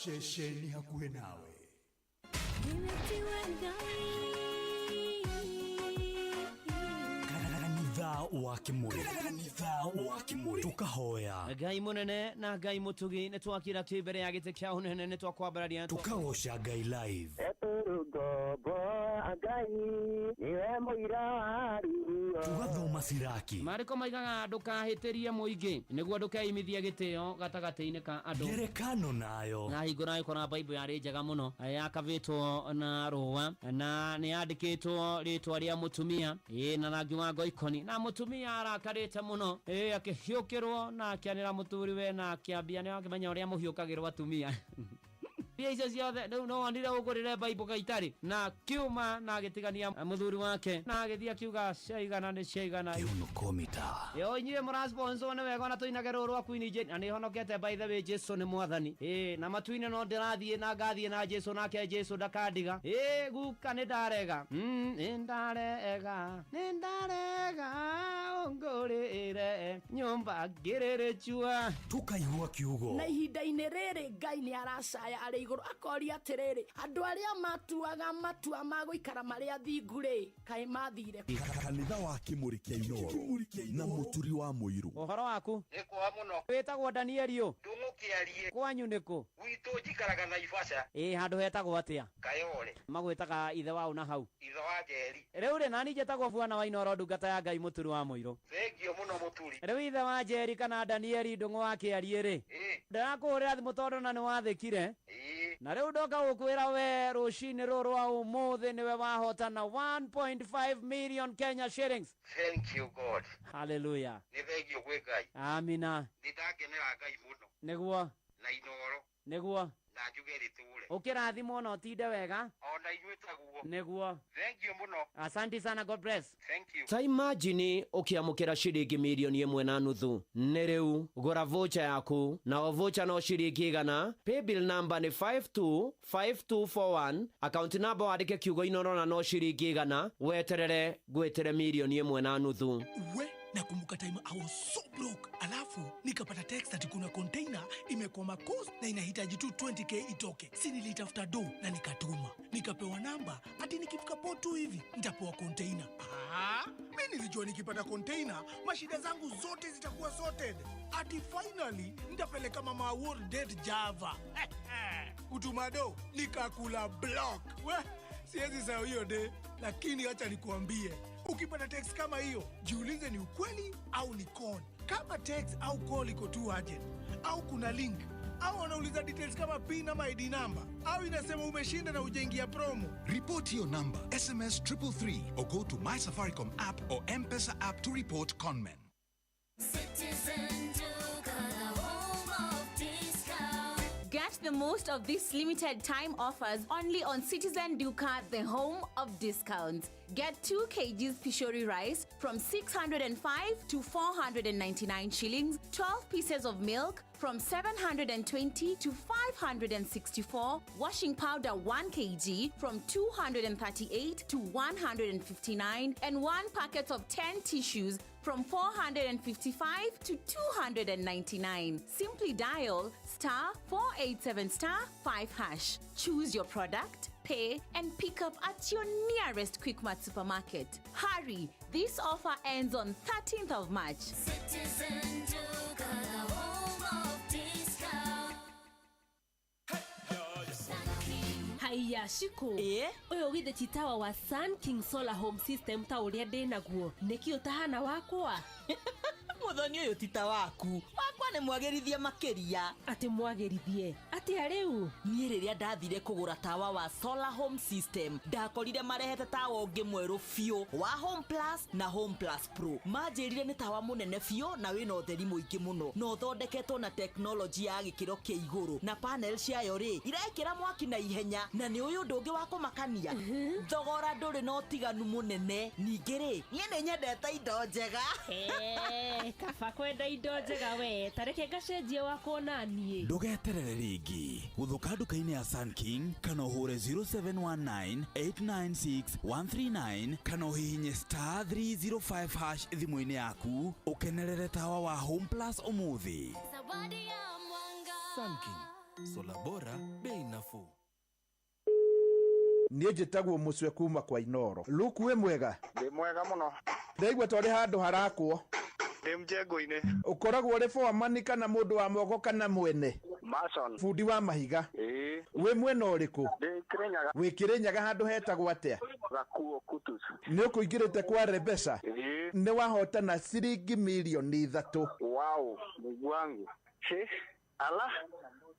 Ceceni hakuhĩ nawe. Kanitha wa Kimuri, kanitha wa Kimuri, tukahoya Ngai munene na Ngai mutugi nĩ twakira twĩ mbere ya gĩtĩ kĩa ũnene nĩ twakwambararia. Tukagoca Ngai live. Tugathoma siraki. Marĩko maigaga ndũkahĩtĩrie mũingĩ nĩguo ndũkeimithie gĩtĩo gatagatĩ-inĩ ka andũ. Ngerekano nayo. Na hingo nagĩkora Bible yarĩ njega mũno, yakabĩtwo na rũa na nĩ yandĩkĩtwo rĩtwa rĩa mũtumia ĩ na rangi wa ngoikoni, na mũtumia arakarĩte mũno ĩ akĩhiũkĩrwo na akĩanĩra mũthuriwe na akĩambia nĩ akĩmenya ũrĩa mũhiũkagĩrwo atumia. Mbia icio ciothe rĩu no wonire ũgũrĩre Bible gaitarĩ na kiuma na agĩtigania mũthuri wake na agĩthiĩ akiuga ciaigana nĩ ciaigana. Kĩhunukomita. Yo inyuĩ mũrasponsor nĩ wega ona tũinage rũrũ rwa Queen Jane na nĩ honokete by the way. Jesu nĩ mwathani ĩ na matu-inĩ no ndĩrathiĩ na ngathiĩ na Jesu nake Jesu ndakandiga ĩ guka nĩ ndarega. Nĩ ndarega, nĩ ndarega ũngũrĩre nyũmba ngĩrĩrĩchua. Tukaigua kiugo. Na ihinda-inĩ rĩrĩ Ngai nĩ aracaya arĩ igũrũ akoria atĩrĩrĩ, andũ arĩa matuaga matua ma gũikara marĩ athingu rĩ, kaĩ mathire? Kanitha wa Kimuri kĩa Inooro na mũturi wa mũirũ. Ũhoro waku? Nĩ kwa mũno. Wĩtagwo Danieli ũ? Ndũng'ũkĩarie. Kwanyu nĩkũ? Gwitũ njikaraga Naivasha. Ĩ handũ hetagwo atĩa? Kayole. Magwĩtaga ithe waũ na hau? Ithe wa Njeri. Rĩu rĩ nani njĩtagwo bwana wa Inooro ndungata ya Ngai mũturi wa mũirũ. Thengio mũno mũturi. Rĩu ithe wa Njeri kana Danieli Ndũng'ũ wa Kĩariĩ rĩ, ndĩrakũhũrĩra thimũ tondũ na nĩ wathĩkire na rĩu ndoka gũkwĩra we rũcinĩ rũrũ rwa ũmũthĩ nĩwe wahotana 1.5 million Kenya shillings. Thank you God. Hallelujah. Nĩ thengio gwĩ Ngai. Amina. Nĩ ndakenera Ngai mũno. Nĩguo. Na Inooro. Nĩguo. Na njuge rĩtũre. Ũkĩrathimwo na ũtinde wega. Ona inyuĩ taguo. Nĩguo. Thengio mũno. Asante sana, God bless. Thank you. Ta imagine ũkĩamũkĩra ciringi 1.5 milioni. Nĩ rĩu gũra voucher yaku na o voucher no ciringi 100. Paybill number nĩ 525241, account number wandĩke kiugo Inooro na no ciringi 100, weterere ngwĩtĩre 1.5 milioni. We, nakumbuka time I was so broke, alafu nikapata text ati kuna container imekwama coast na inahitaji tu 20K itoke. Si nilitafuta do na nikatuma, nikapewa namba ati nikifika port tu hivi nitapewa container. Ah, mi nilijua nikipata container mashida zangu zote zitakuwa sorted, ati finally nitapeleka mama world date Java. Utumado nikakula block. We, siwezi sahau hiyo de, lakini acha nikuambie, ukipata text kama hiyo, jiulize ni ukweli au ni con. Kama text au call iko tu urgent, au kuna link au wanauliza details kama PIN ama ID number, au inasema umeshinda na ujaingia promo. Report your number, SMS 333 or go to My Safaricom app or M-Pesa app to report conmen. Citizen Duka, the home of discount. Get the most of these limited time offers only on Citizen Duka, the home of discounts. Get 2 kgs Pishori rice from 605 to 499 shillings, 12 pieces of milk from 720 to 564, washing powder 1 kg from 238 to 159, and 1 packet of 10 tissues from 455 to 299. Simply dial star 487 star 5 hash. Choose your product, pay, and pick up at your nearest Quickmart supermarket. Hurry! This offer ends on 13th of March. Citizen Duka, the home of discount. Haiya Shiko. Ũyũ githĩ ti tawa wa Sun King Solar Home System ta ũrĩa ndĩ naguo. Nĩkĩ ũtahana wakwa? Mũthoni ũyũ ti ta waku. Wakwa nĩ mwagĩrithie makĩria. Atĩ mwagĩrithie? Atĩa rĩu? Niĩ rĩrĩa ndathire kũgũra tawa wa Solar Home System, ndakorire marehete tawa ũngĩ mwerũ biũ wa Home Plus na Home Plus Pro. Manjĩrire nĩ tawa mũnene biũ na wĩna ũtheri mũingĩ mũno na ũthondeketwo na tekinoronjĩ ya gĩkĩro kĩa igũrũ, na panel ciayo rĩ irekĩra mwaki na ihenya, na nĩ ũyũ ũndũ ũngĩ wa kũmakania, thogora ndũrĩ na ũtiganu mũnene. Ningĩ rĩ, niĩ nĩ nyendete indo njega. Kaba kwenda indo njega we, tareke ngacenjie wakwa na niĩ. Ndũgeterere rĩngĩ, gũthũka nduka-inĩ ya Sun King kana ũhũre 0719 896 139 kana ũhihinye star 305 hash thimũ-inĩ yaku ũkenerere tawa wa Home Plus ũmũthĩ. Zawadi ya mwanga. Sun King, sola bora, bei nafuu. Niĩ njĩtagwo mũcwe kuma kwa Inoro. Luku wĩ mwega? Ndĩ mwega mũno. Ndaigua twarĩ handũ harakwo. Ndĩ mjengo-inĩ. Ũkoragwo ũrĩ foreman kana mũndũ wa moko kana mwene? Mason. Bundi wa mahiga. Ĩĩ. Wĩ mwena ũrĩkũ? Ndĩ Kĩrĩnyaga. Wĩ Kĩrĩnyaga handũ hetagwo atĩa? Gakuo Kutus. Nĩ ũkũingĩrĩte kwa Rebesa? Ĩĩ. Nĩ wahotana ciringi mirioni 3. Wow, Mungu wangu. He, ala,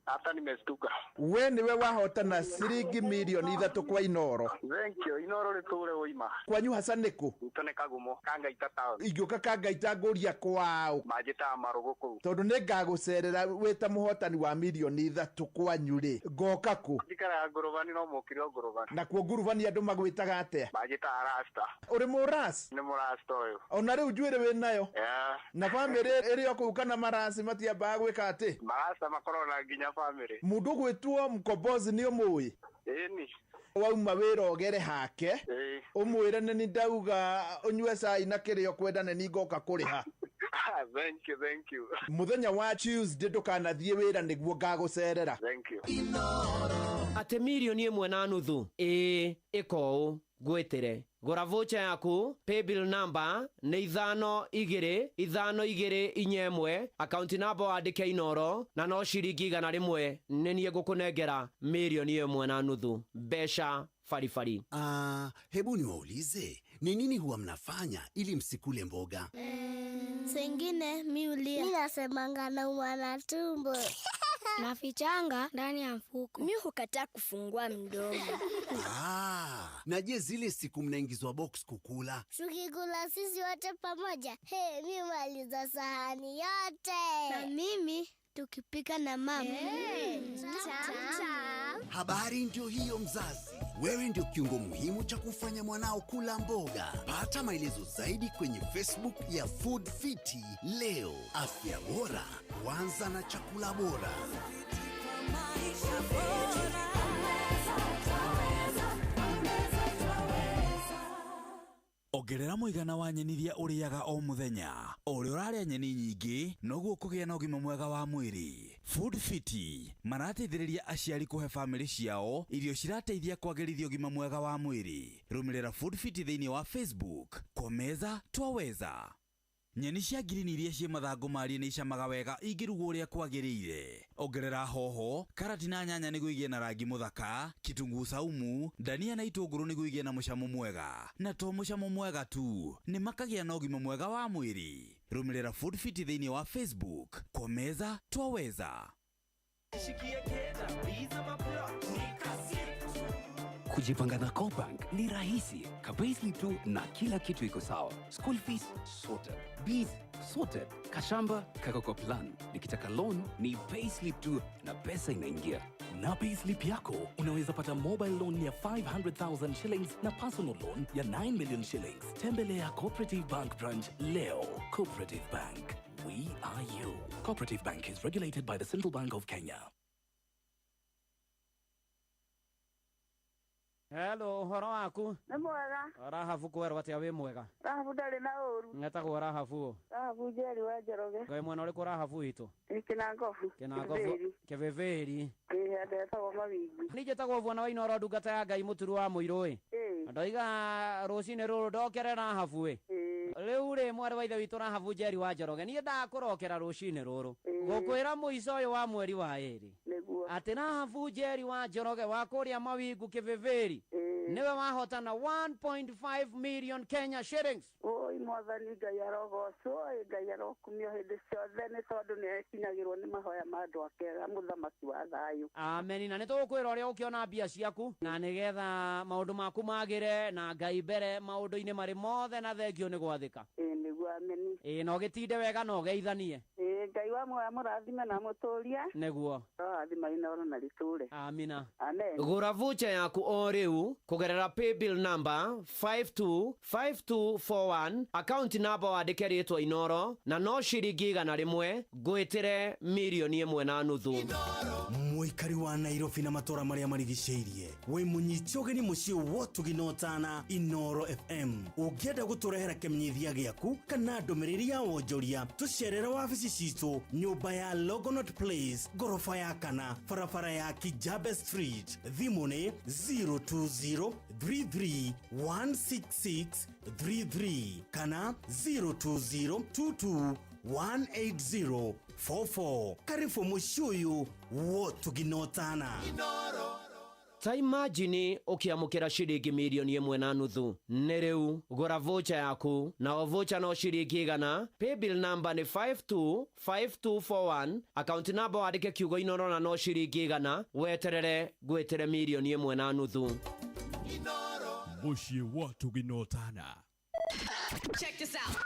hata nimestuka. We nĩwe wahotana ciringi mirioni 3 kwa Inoro. Thank you. Inoro rĩtũre ũima. Kwanyu haca nĩkũ? Gwitũ nĩ Kagumo, Kangaita town. Ingĩũka Kangaita ngũria kwao. Manjĩtaga Marũgũ kũu. Tondũ nĩ ngagũcerera wĩ ta mũhotani wa mirioni 3 kwanyu rĩ, ngoka kũ? Njikaraga ngũrũbani no mũkire o ngũrũbani. Nakuo ngurubani andũ magwĩtaga atĩa? Manjĩtaga Rasta. Ũrĩ mũras? Nĩ mũrasta ũyũ. Ona rĩu njuĩrĩ wĩ nayo? Yeah. Na bamĩrĩ ĩrĩ o kũu kana marasi matiambaga gwĩka atĩ? Marasta makoragwo na nginya bamĩrĩ. Mũndũ ũgwĩtwo Mkombozi nĩ ũmũĩ? Ĩni. Wauma wĩra ũgere hake, Ĩĩ. ũmwĩre nĩ ndauga ũnyue cai na kĩrĩa ũkwenda nĩ ngoka kũrĩha. Thank you, thank you. Mũthenya wa Tuesday ndũkanathiĩ wĩra nĩguo ngagũcerera. Thank you. Atĩ 1.5 million? Ĩĩ, ĩka ũũ ngwĩtĩre. Gũra voucher yaku, paybill number nĩ 525241, akaunti namba wandĩke Inoro, na no ciringi 100 nĩ niĩ ngũkũnengera 1.5 million mbeca baribari. Ah, hebu niwaulize, ni nini huwa mnafanya ili msikule mboga? Sengine mi ulia. Mi nasemanga naumwa na tumbo. Nafichanga ndani ya mfuko. Mi hukataa kufungua mdomo. Ah, na je zile siku mnaingizwa box kukula? Tukikula sisi wote pamoja, hey, mi maliza sahani yote. Na mimi tukipika na mama. Hey, tam. Habari ndio hiyo mzazi. Wewe ndio kiungo muhimu cha kufanya mwanao kula mboga. Pata maelezo zaidi kwenye Facebook ya Food Fiti leo. Afya bora huanza na chakula bora. Ongerera mũigana wa nyeni iria ũrĩaga o mũthenya. O ũrĩa ũrarĩa nyeni nyingĩ, noguo ũkũgĩa na ũgima mwega wa mwĩrĩ. Food Fiti marateithĩrĩria aciari kũhe bamĩrĩ ciao irio cirateithia kwagĩrithia ũgima mwega wa mwĩrĩ. Rũmĩrĩra Food Fiti thĩinĩ wa Facebook. Kwa meza twaweza. Nyeni cia ngirini iria ciĩ mathangũ marie nĩ icamaga wega ingĩrugwo ũrĩa kwagĩrĩire. Ongerera hoho, karati na nyanya nĩguo igĩe na rangi mũthaka, kitunguu saumu, ndania na itũngũrũ nĩguo igĩe na mũcamo mwega. Na to mũcamo mwega tu, nĩ makagĩa na ũgima mwega wa mwĩrĩ. Rũmĩrĩra Food Fiti thĩinĩ wa Facebook. Kwa meza twaweza. Kujipanga na CoBank ni rahisi. Ka-payslip tu na kila kitu iko sawa. School fees sorted, bills sorted, kashamba kako kwa plan. Nikitaka loan ni payslip tu na pesa inaingia. Na payslip yako unaweza pata mobile loan ya 500,000 shillings na personal loan ya 9 million shillings. Tembelea Cooperative Bank branch leo. Cooperative Bank, we are you. Cooperative Bank is regulated by the Central Bank of Kenya. Hello, ũhoro waku? Nĩ mwega. Rahabu kwerwo atĩa wĩ mwega? Rahabu ndarĩ na ũru. Ngetagwo Rahabu. Rahabu Njeri wa Njoroge. Ngai mwena ũrĩkũ Rahabu witũ? Nĩ Kĩnangobu. Kĩnangobu. Kĩvĩvĩri. Ĩĩ handũ hetagwo Mawingi. Niĩ njĩtagwo Bwana wa Inoro, ndungata ya Ngai mũturu wa mũirũ ĩ. Ĩĩ. Ndoiga rũcinĩ rũrũ ndokere Rahabu ĩ. Rĩu rĩ mwarĩ wa ithe witũ Rahabu Njeri wa Njoroge, niĩ ndakũrokera rũcinĩ rũrũ. Gũkwĩra mũico ũyũ wa mweri wa 2. Nĩguo. Nĩguo. Atĩ Rahabu Njeri wa Njoroge wa kũrĩa Mawingu Kĩvĩvĩri nĩwe wahotana 1.5 million Kenya shillings. Oi mwathani Ngai arogocwo, ĩ Ngai arokumio hĩndĩ ciothe nĩ tondũ nĩ akinyagĩrwo nĩ mahoya ma andũ ake ega mũthamaki wa thayũ. Ameni. Na nĩ tũgũkwĩra ũrĩa ũkĩona mbia ciaku na nĩgetha maũndũ maku magĩre na Ngai mbere maũndũ-inĩ marĩ mothe, na thengio nĩ gwathĩka. Ĩ nĩguo, ameni. Ĩ na ũgĩtinde wega na ũgeithanie. Ĩ Ngai wa muoyo amũrathime na amũtũrie. Nĩguo. Arorathima Inooro na rĩtũre. Amina. Amen. Gũra vocha yaku o rĩu kũgerera paybill number 525241, akaunti namba wandĩke rĩtwa Inoro, na no ciringi 100 ngwĩtĩre 1.5 million. Mũikari wa Nairobi na matũra marĩa marigicĩirie, wĩ mũnyite ũgeni mũciĩ wotugi na ũtana Inoro FM. Ũngĩenda gũtũrehera kĩmenyithia gĩaku kana ndũmĩrĩri ya wonjoria, tũcerere wabici citũ, nyũmba ya Longonot Place, ngoroba ya kana, barabara ya Kijabe Street. Thimũ nĩ 020 33 166 33 kana 020 22 18044. Karibu mũciĩ ũyũ wotuginotana. Ta imagine ũkĩamũkĩra ciringi 1.5 million. Nĩ rĩu gũra vocha yaku, na o vocha no ciringi 100. Paybill number nĩ 525241, akaunti namba wandĩke kiugo Inoro, na no ciringi 100 weterere ngwĩtĩre 1.5 million. Mũciĩ wa Tuginotana. Check this out.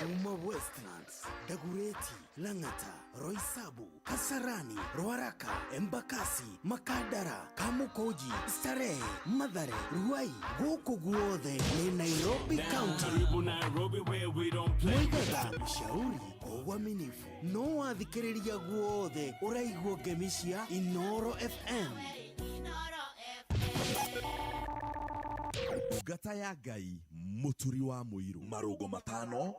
Kuma Westlands, Dagoretti, Lang'ata, Roysambu, Kasarani, Ruaraka, Embakasi, Makadara, Kamukunji, Starehe, Mathare, Ruai, gũkũ guothe nĩ Nairobi County. Karibu Nairobi where we don't play. Mwaigaga ushauri kwa uaminifu, no wathikĩrĩria guothe ũraigua ngemi cia Inoro FM. Ndungata ya Ngai mũturi wa mũirũ, marũngo matano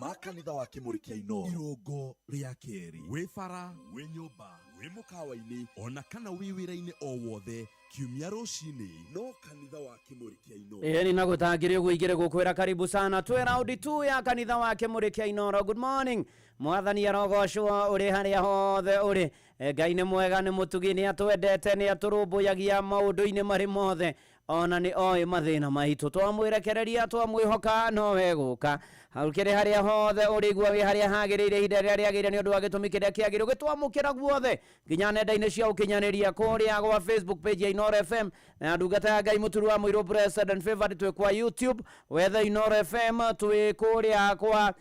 ma kanitha wa Kĩmũrĩ kĩa Inoro. Irũngo rĩa kerĩ, wĩ bara, wĩ nyũmba, wĩ mũkawa-inĩ, ona kana wĩ wĩra-inĩ o wothe, kiumia rũcinĩ no kanitha wa Kĩmũrĩ kĩa Inoro. Ĩni na gũtangĩrĩ ũguo igĩrĩ gũkwĩra karibu sana twĩ raundi tu ya kanitha wa Kĩmũrĩ kĩa Inoro. Good morning, mwathani arogocwo ũrĩ harĩa hothe ũrĩ. Ngai nĩ mwega, nĩ mũtugi, nĩ atwendete, nĩ atũrũmbũyagia maũndũ-inĩ marĩ mothe, ona nĩ oĩ mathĩna maitũ. Twamwĩrekereria, twamwĩhoka, nowe gũka haukĩrĩ harĩa hothe ũrĩigua wĩ harĩa hagĩrĩire ihinda rĩrĩa rĩagĩrĩire nĩ ũndũ wa gĩtũmi kĩrĩa kĩagĩrĩire ũgĩtwamũkĩra guothe nginya nenda-inĩ cia ũkinyanĩria kũrĩa gwa Facebook page ya Inoro FM na ndungata ya Ngai mũturu wa mũirũ Blessed and Favored. Twĩ kwa YouTube, wethe Inoro FM. Twĩ kũrĩa kwa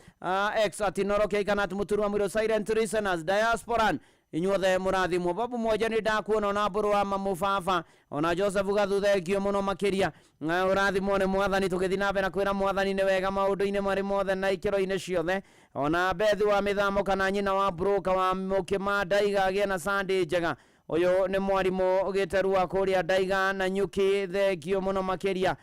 X at Inoro K kana at mũturu wa mũirũ. Silent listeners, diasporan inyuothe mũrathimwo. Babu moja nĩ ndakuona, ona mbũrũ wa mamu baba, ona Joseph Gathu, thengio mũno makĩria. Na ũrathimwo nĩ mwathani. Tũgĩthiĩ na mbere na kwĩra mwathani nĩ wega maũndũ-inĩ marĩ mothe na ikĩro-inĩ ciothe. Ona Bethi wa mĩthamo kana nyina wa broka wa mũkĩma ndaiga agĩe na Sunday njega. Ũyũ nĩ mwarimũ gĩteru wa kũrĩa ndaiga na nyuki, thengio mũno makĩria.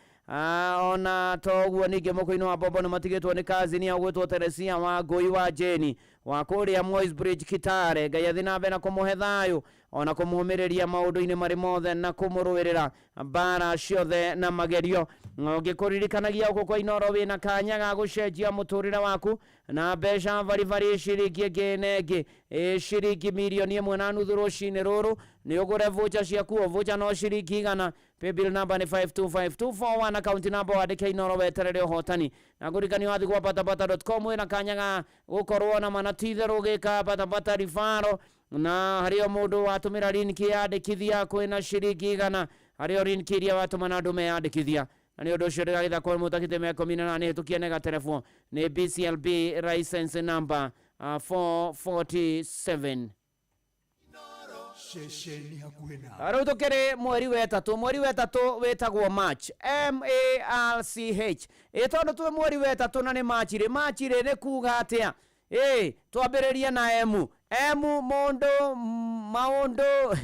Ona toguo ningĩ mũkũ-inĩ wa bombo nĩ matigĩtwo nĩ kazini ya gwĩtwo Teresia wa Ngũi wa Jeni wa kũrĩa Moi's Bridge Kitale. Ngai athi na mbere na kũmũhe thayũ ona kũmũmĩrĩria maũndũ-inĩ marĩ mothe na kũmũrũĩrĩra mbara ciothe na magerio. Ngĩkũririkanagia gũkũ kwa Inoro wĩna kanya ga gũcenjia mũtũrĩre waku na mbeca baribari, ciringi ĩngĩ na ĩngĩ, ĩ ciringi 1.5 million rũcinĩ rũrũ. Nĩ ũgũre voucher ciaku, o voucher no ciringi 100. Paybill number nĩ 525241, account number wandĩke Inoro, weterere ũhotani. Na ngũririkania wathi gwa patapata.com wĩna kanya ga gũkorwo na mana ti itherũ gĩka patapata rifaro, na harĩ o mũndũ watũmĩra link yandĩkithia kwĩna ciringi 100 harĩ o link iria watũma na andũ meyandĩkithia. Na nĩ ũndũ ũcio ndĩragĩthakwo mũtakĩte mĩaka 18 hĩtũkie nĩ gaterebwo nĩ BCLB license number 447. Ceceni hakuhĩ na Rĩu tũkĩrĩ mweri wetatũ. Mweri wetatũ wĩtagwo March, March. Ĩ tondũ twĩ mweri wetatũ na nĩ March rĩ, March rĩ nĩ kuga atĩa? Ĩ twambĩrĩrie na M. M mũndũ, maũndũ,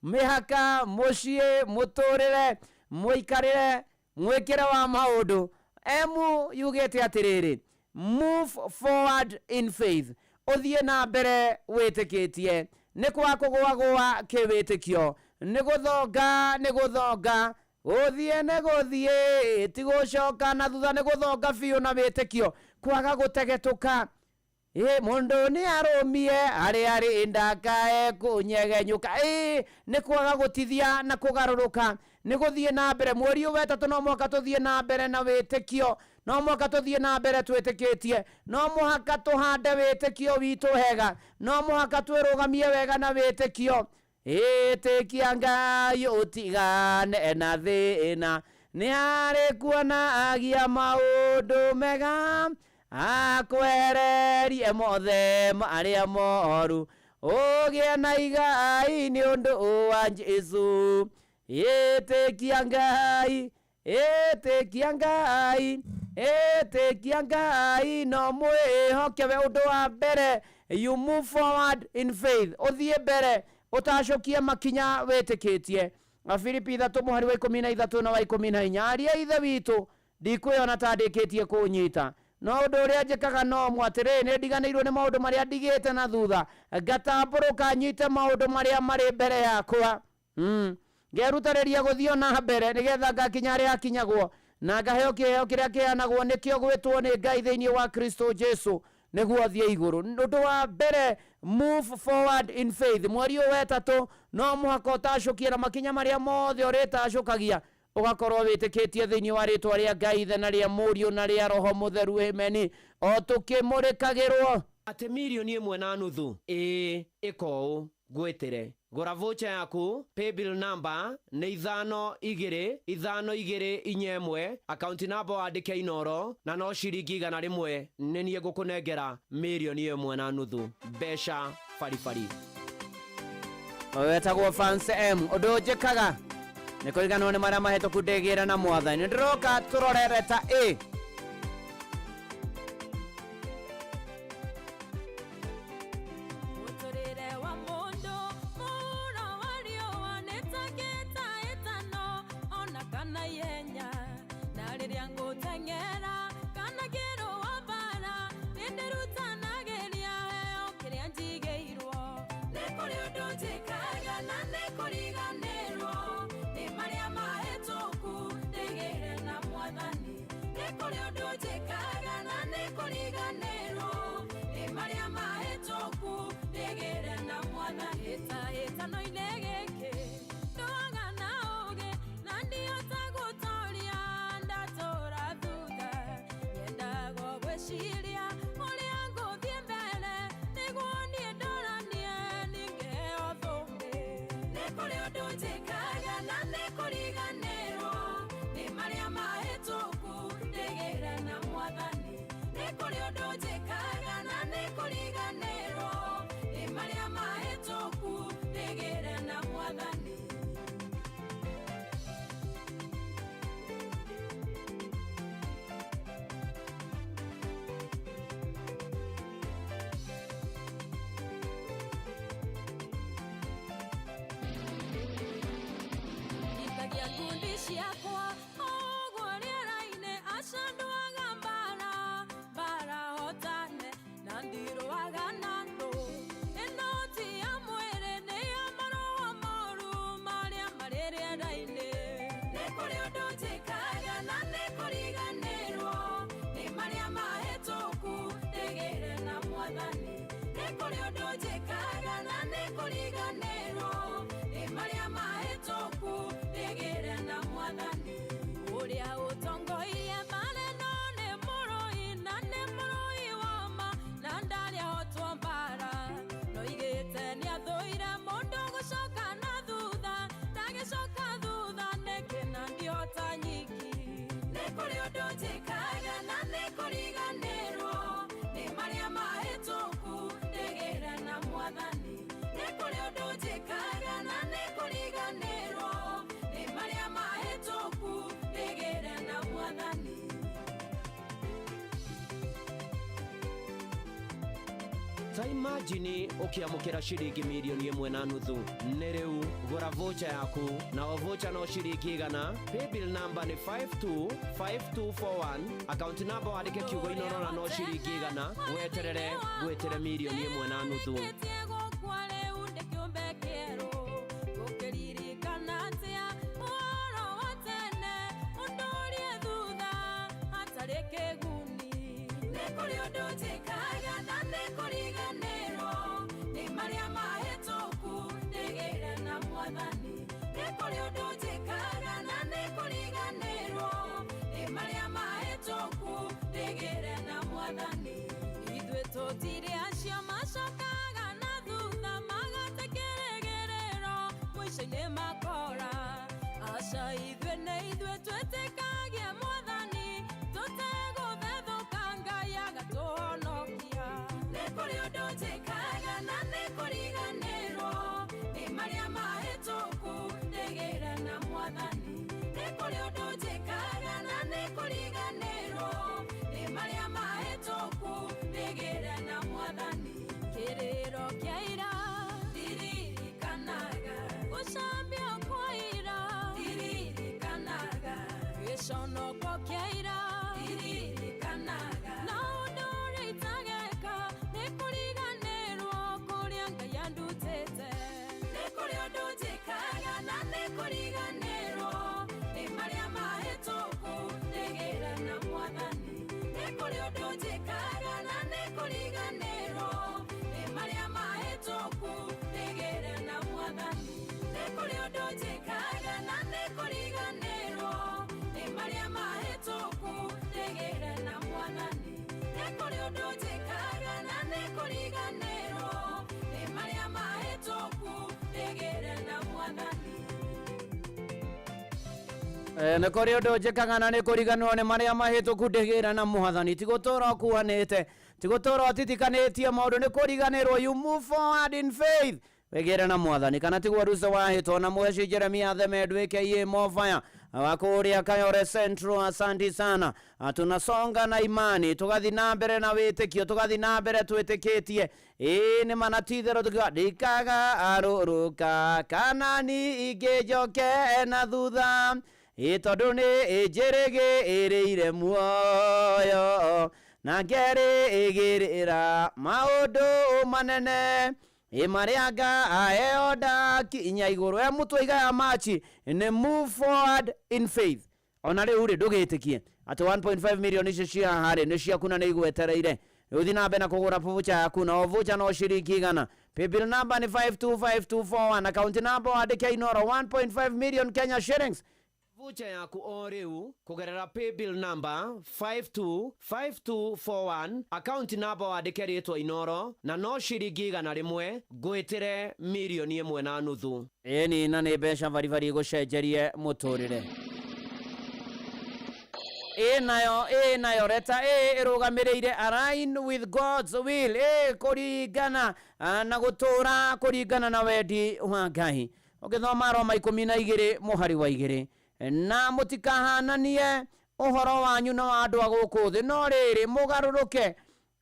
mĩhaka, mũciĩ, mũtũrĩre, mũikarĩre, mwĩkĩre wa maũndũ. M yugĩte atĩrĩrĩ, move forward in faith, ũthiĩ na mbere wĩtĩkĩtie. Nĩ kwa kũgũagũa kĩwĩtĩkio, nĩ gũthonga, nĩ gũthonga, gũthiĩ nĩ gũthiĩ, ti gũcoka na thutha, nĩ gũthonga biũ na wĩtĩkio, kwaga gũtegetũka. Ĩ mũndũ nĩ arũmie arĩa arĩ ndakae kũnyegenyũka. Ĩ nĩ kwaga gũtithia na kũgarũrũka, nĩ gũthiĩ na mbere. Mweri ũyũ wetatũ no mũhaka tũthiĩ na mbere na wĩtĩkio, no mũhaka tũthiĩ na mbere twĩtĩkĩtie, no mũhaka tũhande wĩtĩkio witũ wega, no mũhaka twĩrũgamie wega na wĩtĩkio. Ĩtĩkia Ngai ũtigane na thĩna, nĩ arĩ kuonagia maũndũ mega, akwehererie mothe marĩa moru, ũgĩe na igai nĩ ũndũ wa Jesũ. Ĩtĩkia Ngai, ĩtĩkia Ngai, ĩtĩkia Ngai, no mwĩhoke we. Ũndũ wa mbere, you move forward in faith, ũthiĩ mbere ũtacũkie makinya wĩtĩkĩtie. Afilipi 3 mũhari wa 13 na wa 14, aria ithe witũ, ndikwĩona ta ndĩkĩtie kũnyita, no ũndũ ũrĩa njĩkaga no ũmwe, atĩrĩ, nĩ ndiganĩirwo nĩ maũndũ marĩa ndigĩte na thutha, ngatambũrũka nyite maũndũ marĩa marĩ mbere yakwa. Ngerutarĩria gũthiĩ na mbere nĩgetha ngakinya harĩa hakinyagwo, na ngaheo kĩheo kĩrĩa kĩheanagwo nĩkĩo gwĩtwo nĩ Ngai thĩinĩ wa Kristo Jesu nĩguo thiĩ igũrũ. Ũndũ wa mbere, move forward in faith. Mweri ũyũ wetatũ no mũhaka ũtacũkie na makinya marĩa mothe ũrĩtacũkagia ũgakorwo wĩtĩkĩtie thĩinĩ wa rĩtwa rĩa Ngai Ithe na rĩa Mũriũ na rĩa Roho Mũtheru. Amen. O tũkĩmũrĩkagĩrwo atĩ 1.5 million. Ĩĩ, ĩka ũũ ngwĩtĩre, gũra voucher yaku, paybill number nĩ 525241, account number wandĩke Inoro, na no ciringi 100, nĩ niĩ ngũkũnengera 1.5 million mbeca baribari. Wetagwo Fans M. Ũndũ njĩkaga nĩ kũriganĩrwo nĩ marĩa mahĩtũku ndĩgĩre na Mwathani. Nĩ ndĩroka tũrore letter A. Mũtũrĩre wa mũndũ mũro wa riũa nĩ ta kĩhĩtahĩtano ona kana ihenya, na rĩrĩa ngũteng'era kana ngĩrũa mbara, nĩndĩrutanagĩria heo kĩrĩa njigĩirwo. Nĩ kũrĩ ũndũ njĩkaga na nĩ kũriganĩrwo nĩ marĩa mahĩtũku ndĩgĩre na Mwathani. Nĩ kũrĩ ũndũ njĩkaga na nĩ kũriganĩrwo nĩ marĩa mahĩtũku ndĩgĩre na Mwathani. Hĩtahĩtano-inĩ gĩkĩ ndũaga na ũũgĩ na ndihota gũtoria, ndatũra thutha, nyendaga gwĩciria ũrĩa ngũthiĩ mbere nĩguo niĩ ndoranie ningĩheo thũmbĩ. Nĩ kũrĩ ũndũ njĩkaga na nĩ kũriganĩrwo nĩ marĩa mahĩtũku ndĩgĩre na Mwathani. Nĩ kũrĩ ũndũ njĩkaga na nĩ kũriganĩrwo nĩ marĩa mahĩtũku ndĩgĩre na Mwathani. Nyitagia ngundi ciakwa ũguo rĩera-inĩ, aca ndũaga mbara, mbara hotane na ndirũaga na ndũ. Ĩno ti ya mwĩrĩ, nĩ ya maroho moru marĩa marĩ rĩera-inĩ. Nĩ kũrĩ ũndũ njĩkaga na nĩ kũriganĩrwo nĩ marĩa mahĩtũku ndĩgĩre na Mwathani. Nĩ kũrĩ ũndũ njĩkaga na nĩ kũriganĩrwo nĩ marĩa mahĩtũku ndĩgĩre na Mwathani. Ũrĩa ũtongoirie mbara ĩno nĩ mũrũi, na nĩ mũrũi wa ma, na ndarĩ ahotwo mbara. Noigĩte nĩ athũire mũndũ gũcoka na thutha, ndagĩcoka thutha nĩkĩ na ndihota nyiki. Nĩ kũrĩ ũndũ njĩkaga na nĩ kũriganĩrwo nĩ marĩa mahĩtũku ndĩgĩre na Mwathani. Nĩ kũrĩ ũndũ njĩkaga na nĩ kũriganĩrwo nĩ marĩa mahĩtũku ndĩgĩre na Mwathani. Ta imagine ũkĩamũkĩra ciringi 1.5 million. Nĩ rĩu, gũra voucher yaku, na o voucher no ciringi 100, paybill number nĩ 525241, account number wandĩke kiugo Inoro, na no ciringi 100, weterere gwĩtĩre 1.5 million. Ndĩkĩtie gũkua rĩu ndĩ kĩũmbe kĩerũ, ngũkĩririkana atĩa ũhoro wa tene, ũndũrie thutha hatarĩ kĩguni. Nĩ kũrĩ ũndũ njĩkaga na nĩ mwathani nĩ kũrĩ ũndũ njĩkaga na nĩ kũriganĩrwo nĩ marĩa mahĩtũku ndĩgĩre na mwathani ithuĩ tũtirĩ acio macokaga na thutha magate kĩrĩgĩrĩro mũico-inĩ makora aca ithuĩ nĩ ithuĩ twĩtĩkagia mwathani tũtegũthethũka Ngai agatũhonokia nĩ kũrĩ ũndũ njĩkaga na nĩ kũriganĩrwo nĩ marĩa mahĩtũku ndĩgĩre na mwathani nĩ kũrĩ ũndũ njĩkaga na nĩ kũriganĩrwo nĩ marĩa mahĩtũku ndĩgĩre na mwathani kĩrĩro kĩa ira ndiririkanaga gũcambio kwa ira ndiririkanaga gĩconoko kĩa ira ndiririkanaga na ũndũ ũrĩa itageka nĩ kũriganĩrwo kũrĩa Ngai andutĩte nĩ kũrĩ ũndũ njĩkaga na nĩ kũriganĩrwo nĩ marĩa mahĩtũku ndĩgĩre na mwathani nĩ kũrĩ ũndũ njĩkaga na nĩ kũriganĩrwo nĩ marĩa mahĩtũku ndĩgĩre na mwathani nĩ kũrĩ ũndũ njĩkaga na nĩ kũriganĩrwo nĩ marĩa mahĩtũku ndĩgĩre na mwathani nĩ kũrĩ ũndũ njĩkaga na nĩ kũriganĩrwo nĩ marĩa mahĩtũku ndĩgĩre na mwathani. Nä kå rä å ndå njäkaga na nä kå riganwo nä marä a mahä tå ku ndä gä ra na mwathani ti gå tå ra å kuanä te ti gå tå ra å titikanä tie maå ndå nä kå riganä rwo. You move forward in faith wä na mwathani kana tiguo ruca wahä two na mweci Jeremia Themendwä ke mofaya wa kũrĩa Kayore Central. Asanti sana. Tunasonga na imani tugathi na mbere na wĩtĩkio tugathi na mbere twĩtĩkĩtie ĩĩ nĩ mana ti itherũ tukiuga ndikaga arũrũka kana ningĩ njoke na thutha ĩ tondũ nĩ njĩrĩgĩrĩire muoyo na ngerĩgĩrĩra maũndũ manene ĩ marĩa ngaheo ndakinya igũrũ. E mũtwe igaya machi nĩ move forward in faith. Ona rĩu rĩ ndũgĩtĩkie atĩ 1.5 million icio cia haha rĩ nĩ ciaku na nĩ igwetereire. Rĩu thiĩ na mbere na kũgũra voucher yaku na o voucher no ciringi 100. Paybill number nĩ 525241, account number wandĩke Inoro 1.5 million Kenya shillings. Voucher yaku o rĩu kũgerera paybill number 525241, account number wandĩke rĩtwa Inoro na no ciringi 100 ngwĩtĩre 1.5 million. Ĩni na nĩ mbeca baribari gũcenjerie mũtũrĩre. Ĩ nayo ĩ nayo reta ĩ ĩrũgamĩrĩire align with God's will, ĩ kũringana na gũtũra kũringana na wendi wa Ngai. Ũngĩthoma Roma 12 mũhari wa 2, na mũtikahananie ũhoro wanyu na wa andũ a gũkũ thĩ, no rĩrĩ mũgarũrũke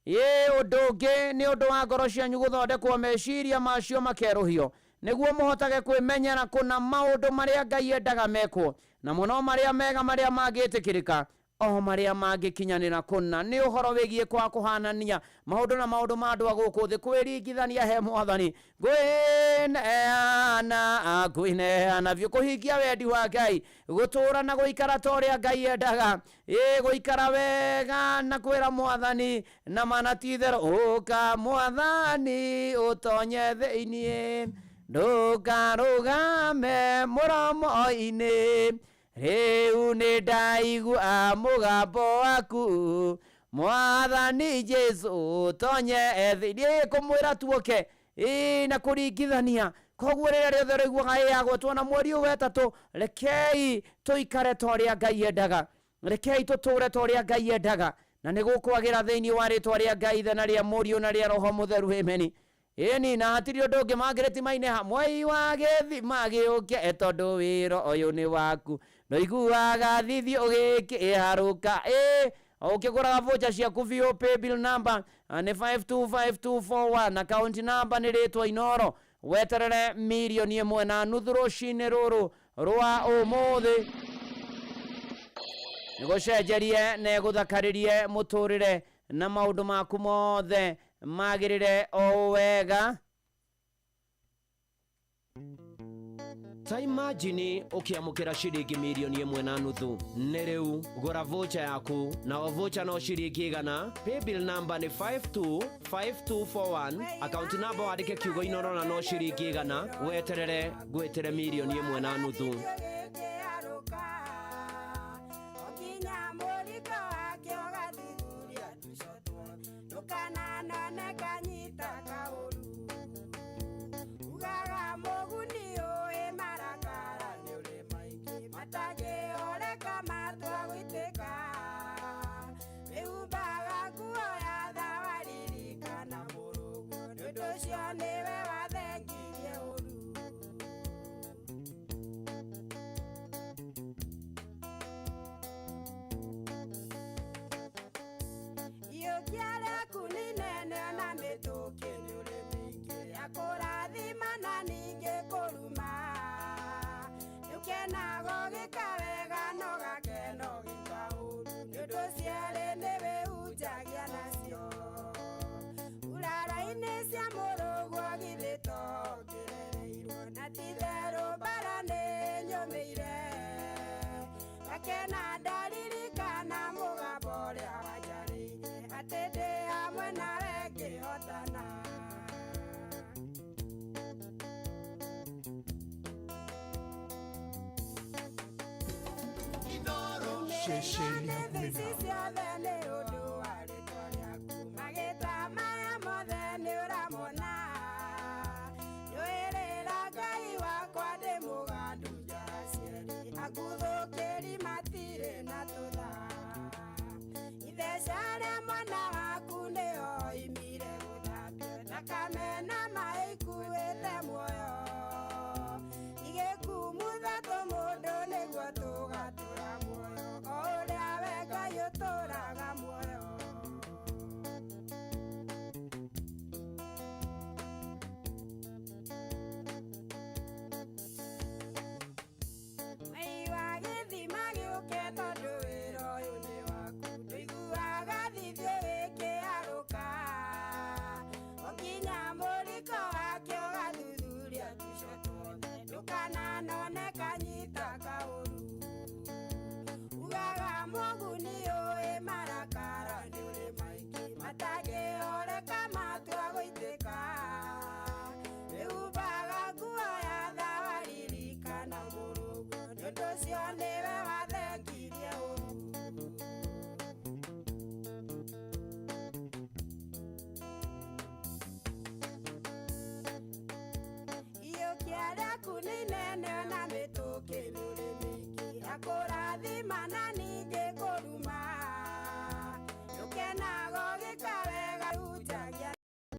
ĩ ũndũ ũngĩ nĩ ũndũ wa ngoro cianyu gũthondekwo meciria macio makerũhio nĩguo mũhotage kwĩmenyera kũna maũndũ marĩa Ngai endaga mekwo na mũno marĩa mega marĩa mangĩtĩkĩrĩka o marĩa mangĩkinyanĩra kũna. Nĩ ũhoro wĩgiĩ kwa kũhanania maũndũ na maũndũ ma andũ a gũkũ thĩ kwĩringithania he mwathani ngwĩneana ngwĩneana biũ kũhingia wendi wa Ngai gũtũra na gũikara ta ũrĩa Ngai endaga ĩ gũikara wega na kwĩra mwathani na mana ti itherũ ũka mwathani ũtonye thĩiniĩ ndũkarũgame mũromo-inĩ rĩu nĩ ndaigua mũgambo waku mwathani Jesu tonye thĩiniĩ kũmwĩra tuoke ĩ na kũringithania. Koguo rĩrĩa rĩothe ũraiguaga ĩ yagwetwo na mweri ũyũ wetatũ, rekei tũikare ta ũrĩa Ngai endaga, rekei tũtũre ta ũrĩa Ngai endaga na nĩ gũkwagĩra thĩinĩ wa rĩtwa rĩa Ngai Ithe na rĩa Mũriũ na rĩa Roho Mũtheru, ameni. Ĩni na hatirĩ ũndũ ũngĩ Margaret Maineha mwei wa gĩthima gĩũke tondũ wĩra ũyũ nĩ waku ndũiguaga thithi ũgĩkĩharũka ĩ ũkĩgũraga voucher ciaku biũ. Paybill number nĩ 525241, account number nĩ rĩtwa Inoro. Weterere 1.5 million rũcinĩ rũrũ rwa ũmũthĩ nĩgũcenjerie na ĩgũthakarĩrie mũtũrĩre na maũndũ maku mothe magĩrĩre o wega. Ta imagine ũkĩamũkĩra ciringi mirioni 1.5. Nĩ rĩu gũra voucher yaku, na o voucher no ciringi 100. Paybill number nĩ 525241, account number wandĩke kiugo Inoro na no ciringi 100, weterere ngwĩtĩre mirioni 1.5. Ceceni hakuhĩ nawe.